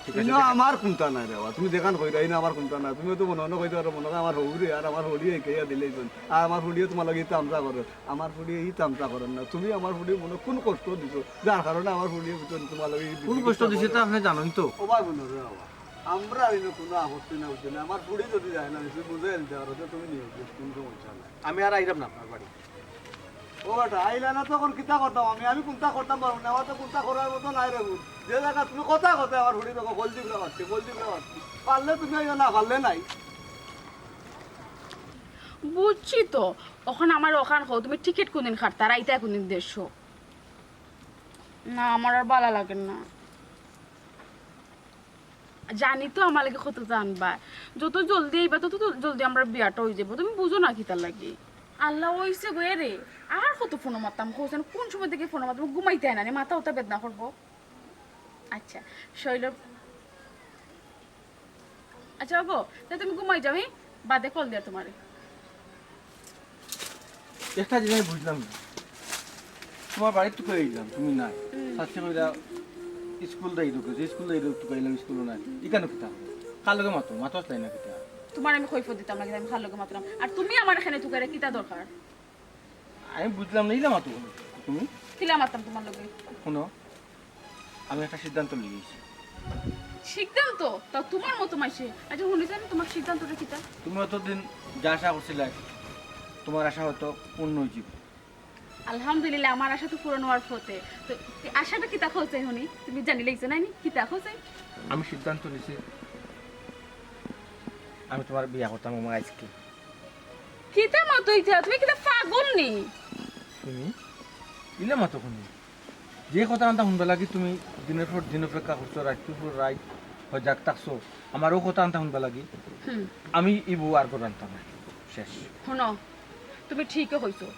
ঠিক আছে, ইনো আমার কুন্তা নাই রে বাবা, তুমি যেখান কইরা, ইনো আমার কুন্তা নাই। তুমি তো মনে মনে কইতে পারো, মনে হয় আমার হউরে আর আমার হউরিয়ে কইয়া দিলে ইজন। আর আমার ফুড়িয়ে তোমার লগে ই তামশা করে, আমার ফুড়িয়ে ই তামশা করের না। তুমি আমার ফুড়িয়ে মনে কুন কষ্ট দিছো, যার কারণে আমার ফুড়িয়ে বুঝছো তোমার লগে ই কুন কষ্ট দিছি তা আপনে জানইন তো। ও ভাই, হুনো রে বাবা, আমরার ইনো কুনু আপত্তি না, বুঝছো নি? আমার ফুড়ি যদি যায় না, তুমি বুঝাইয়া দিতে পারো যে তুমি নিও, কুন সমস্যা নাই। আমি আর আইরাম না আপনার বাড়ি। ও বেটা, আইলা না তো অখন কিতা করতাম আমি? আমি কুন্তা করতাম পারমু না, আমার তো কুন্তা করার মতো নাই রে বুড়। যে জাগা তুমি কথা কথা আমার ফুড়ি দেখো, কল দিবলা পারতে, কল দিবলা পারতে। পারলে তুমি আইও, না পারলে নাই। বুঝছি তো, অখন আমারে অখান কও, তুমি টিকিট কুনদিন কাটতায়, আইতায় কুনদিন দেশো? না, আমার আর ভালা লাগের না। জানি তো আমার লাগি কত জানবা, যত জলদি আইবা তত তো জলদি আমরার বিয়াটা অই যাইবো। তুমি বুঝো না কিতার লাগি? আল্লাহ, অইছে গো এরে, আর কত ফোনো মারতাম, কইছেন কুন সময় থাকি ফোনো মারতাম, ঘুমাইতায় না নি, মাথা উতা বেদনা করবো। আচ্ছা, শৈলব, আচ্ছা বাবু, তে তুমি ঘুমাই যাও, হি? বাদে কল দিয়া তোমারে। একটা জিনিস বুঝলাম না, তোমার বাড়িত তো কইলাম তুমি নাই, হুম। সাথে কইলা স্কুল যাই ঢুকেছে, স্কুল যাই ঢুকে কইলাম স্কুলও নাই, ইখানো কিতা? কার লগে মাতো, মাতো আসলাই না কিতা? তোমার আমি কৈফত দিতাম না কিতা, আমি কার লগে মাতরাম? আর তুমি আমার এখানে তুকারে কিতা দরকার? আমি বুঝলাম না, ইলা মাতো তুমি? কিলা মাততাম তোমার লগে? হুনো, আমি একটা সিদ্ধান্ত লইছি। সিদ্ধান্ত? তা তোমার মতো মাইসে। আচ্ছা, হুনি জানি তোমার সিদ্ধান্তটা কিতা? তুমি অতদিন যে আশা করছিলায়, তোমার আশা হয়তো পূর্ণ অইযিবো। আলহামদুলিল্লাহ, আমার আশা তো পূরণ অওয়ার পথে। তো, এই আশাটা কিতা কও চাই হুনি? তুমি জানিলাইছো না নি? কিতা কও চাই? আমি সিদ্ধান্ত নিছি, আমি তোমার বিয়া করতাম, আমার আজকে। কিতা মাতো ইতা? তুমি কিতা পাগল নি? তুমি ইলা মাতো কেনে? যে কথা আনতা হুনবা লাগি তুমি দিনের পর দিন অপেক্ষা করছো, রাইতর পর রাইত হজাগ থাকছো, আমার অউ কথা আনতা হুনবা লাগি। হুম। আমি ই বউ আর ঘরো আনতাম না। শেষ। হুনো, তুমি ঠিকই কইছো।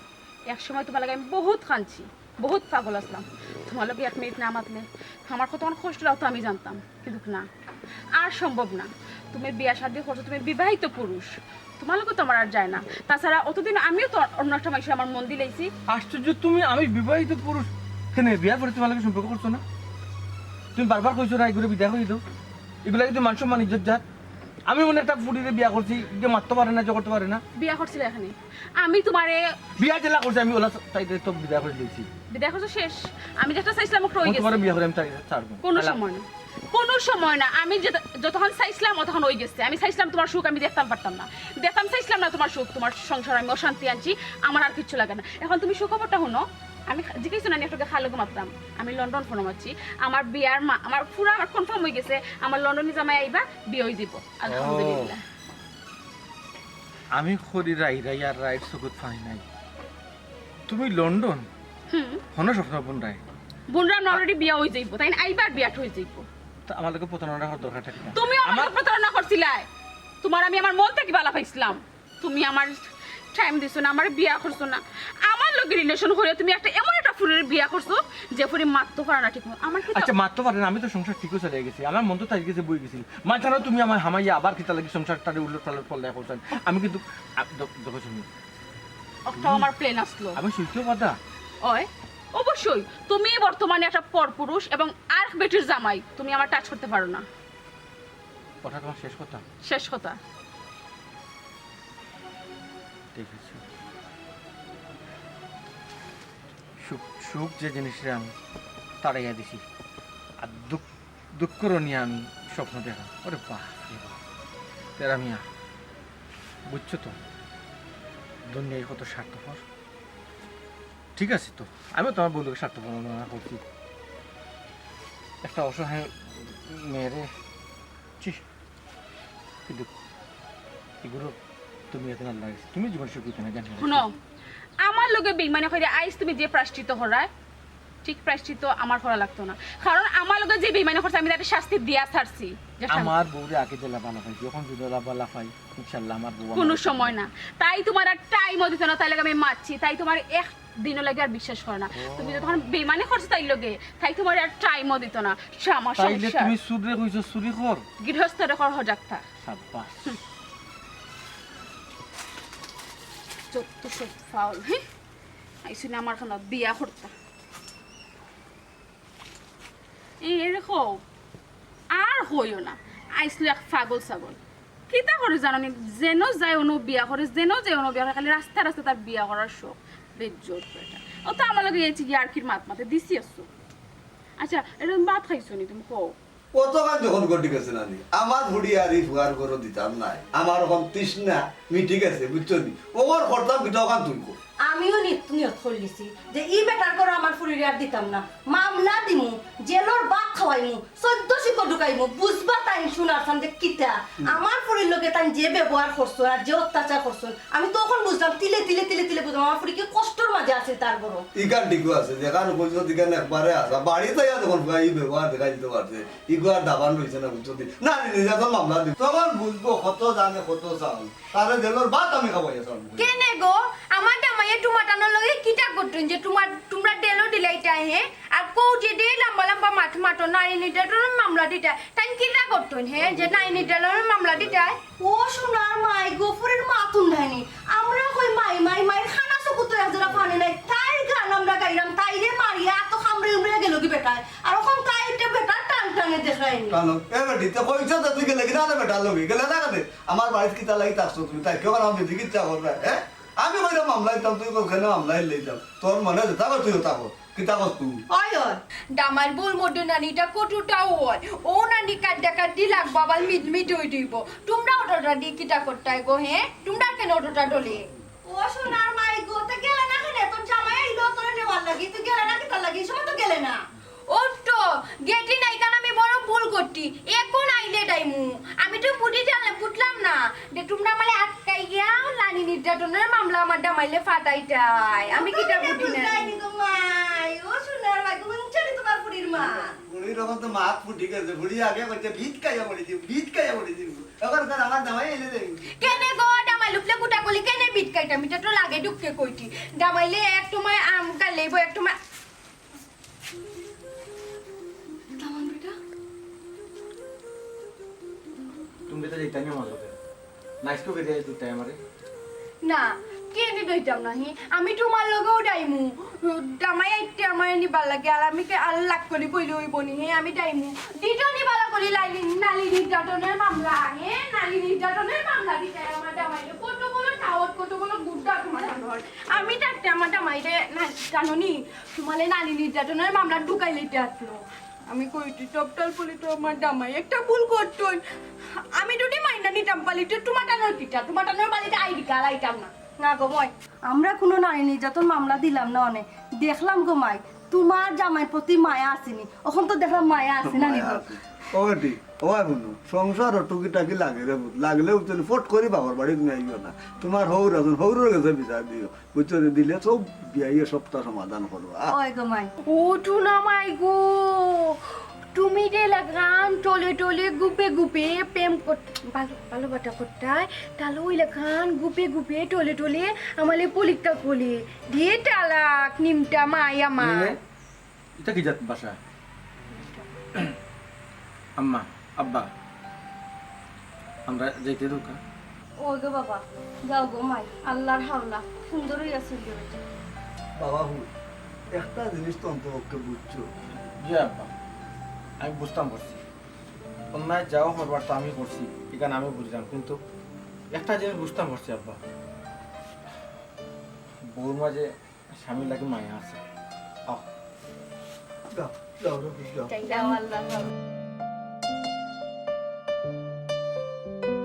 এক সময় তোমার লাগি আমি বহুত কানছি, বহুত পাগল আছলাম। তোমার লগে এক মিনিট না মাতলে আমার কতখান কষ্ট লাগতো আমি জানতাম, কিন্তু না, আর সম্ভব না। তুমি বিয়া শাদি করছো, তুমি বিবাহিত পুরুষ, তোমার লগে তো আমার আর যায় না। তাছাড়া অতদিন আমিও তো অন্য একটা মাইনষে আমার মন দিলাইছি। আশ্চর্য তুমি, আমি বিবাহিত পুরুষ, কেনে বিয়ার পরে তোমার লগে সম্পর্ক করছো না? তুমি বারবার কইছো না, ইগুরে বিদায় করি দেও। ইগুলা কিন্তু মান সম্মান ইজ্জত যার। আমি মনে একটা ফুরিরে বিয়া করছি, ইগে মাততো পারে না, জগড়তো পারে না। বিয়া করছিলে এখানে? আমি তোমারে বিয়া যেলা করছি, আমি ওলা তাইরে তো বিদায় করি দিয়েছি। বিদায় করছো শেষ? আমি যেটা চাইছিলাম, ওটা হয়ে গেছে। তোমার বিয়া করে আমি তাই ছাড়বো। কোনো সময় না, কোনো সময় না। আমি যেটা, যতক্ষণ চাইছিলাম, অতক্ষণ হয়ে গেছে। আমি চাইছিলাম তোমার সুখ আমি দেখতাম পারতাম না, দেখতাম চাইছিলাম না তোমার সুখ, তোমার সংসার আমি অশান্তি আনছি, আমার আর কিচ্ছু লাগে না। এখন তুমি সুখবরটা শুনো, আমি জিজ্ঞেস না, আমি একটু খালো ঘুমাতাম, আমি লন্ডন ফোন মারছি, আমার বিয়ার মা, আমার পুরা আমার কনফার্ম হয়ে গেছে, আমার লন্ডনি জামাই আইবা, বিয়া হয়ে যাবো, আলহামদুলিল্লাহ। আমি করি রাই রাই আর রাইর চকুত পানি নাই। তুমি লন্ডন? হুম। হনো স্বপ্ন বুনরায়? বুনরা না already বিয়া হয়ে যাইবো, তাই না? আইবার বিয়া হয়ে যাইবো। তা আমার লগে প্রতারণা করার দরকার থাকে না। তুমি আমার আমার লগে প্রতারণা করছিলায়। তোমার আমি আমার মন থেকে বালা পাইছিলাম। তুমি আমার টাইম দিছো না, আমার বিয়া করছো না। আমার লগে রিলেশন করে তুমি একটা এমন একটা ফুরির বিয়া করছো, যে ফুরি মাততো পারে না ঠিক মতো। আমার কি আচ্ছা, মাততো পারে না, আমি তো সংসার ঠিকও চালিয়ে গেছি, আমার মন তো তাই গেছে, বই গেছিল। মাঝখানে তুমি আমার হামাইয়া আবার কিতা লাগি সংসারটারে উলট পালট করলে করছেন। আমি কিন্তু আ, দ- দেখো শুনি, ওটাও আমার প্ল্যান আসলো। আমি সুস্থ কথা। ওই, অবশ্যই তুমি বর্তমানে একটা পরপুরুষ এবং আরেক বেটির জামাই, তুমি আমার টাচ করতে পারো না। ওটা তোমার শেষ কথা? শেষ কথা। ঠিক আছে। সুখ, সুখ যে জিনিসটা আমি তাড়াইয়া দিছি, আর দুঃখ, দুঃখ নিয়ে আমি স্বপ্ন দেখা। ওরে বাপ রে বাপ, তেরা মিয়া, বুঝছো তো, দুনিয়ায় কত স্বার্থপর। ঠিক আছে তো, আমিও তোমার বউকে স্বার্থপর মনে করছি। একটা অসহায় মেয়েরে, ছি। কিন্তু এগুলো তুমি এত না লাগে, তুমি জীবন সুখী হইতে না জানি না। শুনো, আমার লগে বেইমানি করে আইজ তুমি যে প্রায়শ্চিত্ত করায়, ঠিক প্রায়শ্চিত্ত আমার করা লাগতো না, কারণ আমার লগে যে বেইমানি করছে আমি তারে শাস্তি দিয়া ছাড়ছি। যে শাস্তি আমার বউরে আগে যেলা বালা পাই, যখন যদি ওলা বালা পাই, ইনশাল্লাহ আমার বউ আমার কোনো সময় না। তাই তোমার আর টাইমও দিত না, তাই লাগে আমি মারছি, তাই তোমার এক দিনও লাগে আর বিশ্বাস করে না। তুমি যতক্ষণ বেইমানি করছো তাই লগে, তাই তোমার আর টাইমও দিত না। আমার তাইলে সংসার। তুমি চুররে কইছো চুরি কর? গৃহস্থরে কর হজাক থাক। সাব্বাস। যত সব ফাউল, হ্যাঁ? আইসু না আমার খানা বিয়া করতা। এই, এই দেখো, আর কইও না। আইসলো এক পাগল ছাগল। কিতা করে জানো নি? যেন যায় অনো বিয়া করে, যেন যায় অনো বিয়া করে, খালি রাস্তা রাস্তা তার বিয়া করার শখ। বেজ্জত বেটা। ও তো আমার লগে এই ইয়ার্কির মাত মাতে দিছি আছো। আচ্ছা, এটা তুমি ভাত খাইছো নি তুমি কও? অতখান যখন ঘটি গেছে নানি, আমার ফুড়ি আর ই ফুয়ার ঘরো দিতাম নায়। আমার অখন তৃষ্ণা মিটি গেছে, বুঝছো নি? ওর করতাম কিতা অখান তুমি কও। আমিও নিয়ত, নিয়ত করলিছি যে ই বেটার ঘরো আমার ফুড়িরে আর দিতাম না। মামলা দিমু, জেলর ভাত খাওয়াইমু, চৈদ্দ শিকল ঢুকাইমু, বুঝবা তাইন সোনার চান যে কিতা। আমার ফুড়ির লগে তাইন যে ব্যবহার করছো আর যে অত্যাচার করছো, আমি তো অখন বুঝলাম, তিলে তিলে তিলে তিলে বুঝলাম আমার ফুড়ি কি কষ্টর মাঝে আছে তার ঘরো। ইখান ঠিকও আছে, যেখান কইছো ইখান একবারে আসা। বাড়িত আইয়া যখন ফুয়া ই ব্যবহার দেখাই দিতে পারছে, ইগু আর দাবান রইছে না, বুঝছো নি? না, নি, নির্যাতন মামলা দিব। তখন বুঝবো কত জানে কত চাউল। তারে জেলর ভাত আমি খাওয়াইয়া চাউল। কেনে গো, আমার জামাইয়ে টুমাটানোর লগে কিতা করতেন যে তোমার, তোমরা ডেলো দিলাইতা, হে? আর কও যে ডে লম্বা লম্বা মাত মাতো, নারী নির্যাতনের মামলা দিতা। তাই কিতা করতেন, হে? যে নারী নির্যাতনের মামলা দিতা? ও সোনার মাই গো, ফুরির মাতুন নাইনি। আমরা কই মাই, মাই, মাইর খানা চকুত এক জোড়া পানি নাই। তাইর গান আমরা গাইলাম, তাইরে মারিয়া তো খামড়ে উমড়ে গেল কি বেটায়। আর অখন তাই ইটা বেটার টান টানে দেখায়নি। টানো। এ বেটি, তে কইছো তো তুই গেলে কি না রে বেটার লগে? গেলে না কেনে? আমার বাড়িত কিতা লাগি থাকছো তুমি? তাই কেউ আমার দিদি কিচ্ছা করবে, হ্যাঁ? আমি কইলাম মামলা দিতাম, তুই কইস কেনে মামলা দিলে দিতাম? তোর মনে যেটা কর তুই ওটা কর। কিতা কর তুই? ওই, ওই। দামাইর বউর মধ্যে নানি ইটা কটুটাও হয়। ও নানি কাদ্দা কাদ্দি লাগবো, আবার মিট মিট হই দিব। তোমরা অতটা দি কিতা করতায় গো, হে? তোমরা কেনে অতটা ডলে? ও সোনার মাই গো, তে গেলে না কেনে? তোর জামাই আইলো তোরে নেওয়ার লাগি, তুই গেলে না কিতার লাগি? এই সময় তো গেলে না। ও তো, গেটি নাই কারণ আমি বড় ভুল করতি। এখন আইলে ডাইমু। আমি তো বুদ্ধি জানলে বুঝলাম না যে তোমরা আমারে আটকাই গিয়া নারী নির্যাতনের মামলা আমার দামাইলে ফাটাইতায়। আমি কিতা বুঝি না। বুঝলাইনি গো মাই। ও সোনার মাই গো, হুনছো নি তোমার ফুরির মা? ফুরির অখন তো মাত ফুটি গেছে। ফুরি আগে কইতে ভিত খাইয়া মরি দিব, ভিত খাইয়া মরি দিব। এখন তার আমার দামাই এনে দেই। কেনে গো, দামাই লুকলে কুটা কলি কেনে ভিত খাইতাম? ইটা তো লাগে দুঃখে কইতি। দামাইলে এক সময় আম কালেইব, এক সময় দামান বেটা। তুমি তো যাইতাই আমার লগে। নাইস করে দিয়ে দুটাই আমারে। না, কেনে দিতাম না হি? আমি তুমার লগেউ যাইমু। জামাই আইতে আমার নিবার লাগে, আর আমি কে আর লাখ করি কইলে অইবো নি হি? আমি যাইমু। দিত নি বালা করি লাইলি-, নারী নির্যাতনের মামলা, হে? নারী নির্যাতনের মামলা দিতে আমার জামাইরে। কত বড় সাহস, কত বড় গুন্ডা তুমার জামাই। আমি থাকতে আমার জামাইরে না, জানো নি? তুমারে নারী নির্যাতনের মামলা ঢুকাই লইতে আসলো। আমি কইতে টপটাল বলি তো আমার জামাই একটা ভুল করতই। আমি যদি মাইনা নিতাম পালি তো তুমার টানোর কিতা, তুমার টানোর বাড়িতে আইডি কার্ড আইতাম না। না গো মই, আমরা কোনো নারী নির্যাতন মামলা দিলাম না অনে। দেখলাম গো মাই, তুমার জামাইর প্রতি মায়া আসেনি, অখন তো দেখলাম মায়া আছে না নি গো? মায়া আছে। ও বেটি, ও হুনো, সংসারো টুকিটাকি লাগে রে পুত, লাগলেউ তুমি ফট করি বাবার বাড়িত নিয়া আইও না। তুমার হউর আছইন, হউরর গেছে বিচার দিও, বুঝছো নি? দিলে সব বিয়াইয়ে সবটা সমাধান করবা। ওই গো মাই। ও টুনা মাই গো, তুমি যে লাখান টলে টলে গুপে গুপে প্রেম কর-, ভালো, ভালোবাসা করতায়, তাহলে ওই লাখান গুপে গুপে টলে টলে আমারে পরীক্ষা করলে, দিয়ে তালাক নিমতা মাই আমার। এ, ইটা কি জাত ভাষা? আম্মা, আব্বা, আমরা যাইতে দরকার। ও গো বাবা, যাও গো মাই, আল্লার হাওলা, সুন্দর অইয়া চলিও বেটি। বাবা হুন, একটা জিনিস তো অন্তপক্ষে বুঝছো। জি আব্বা, আমি বুঝতাম পারছি। অন্যায় যাও করবার তো আমি করছি, ইখান আমি বুঝলাম, কিন্তু একটা জিনিস বুঝতাম পারছি আব্বা, বউর মাঝে স্বামীর লাগি মায়া আছে। আও। যাও, যাও, রবি, যাও। যাও, আল্লাহ হাওলা।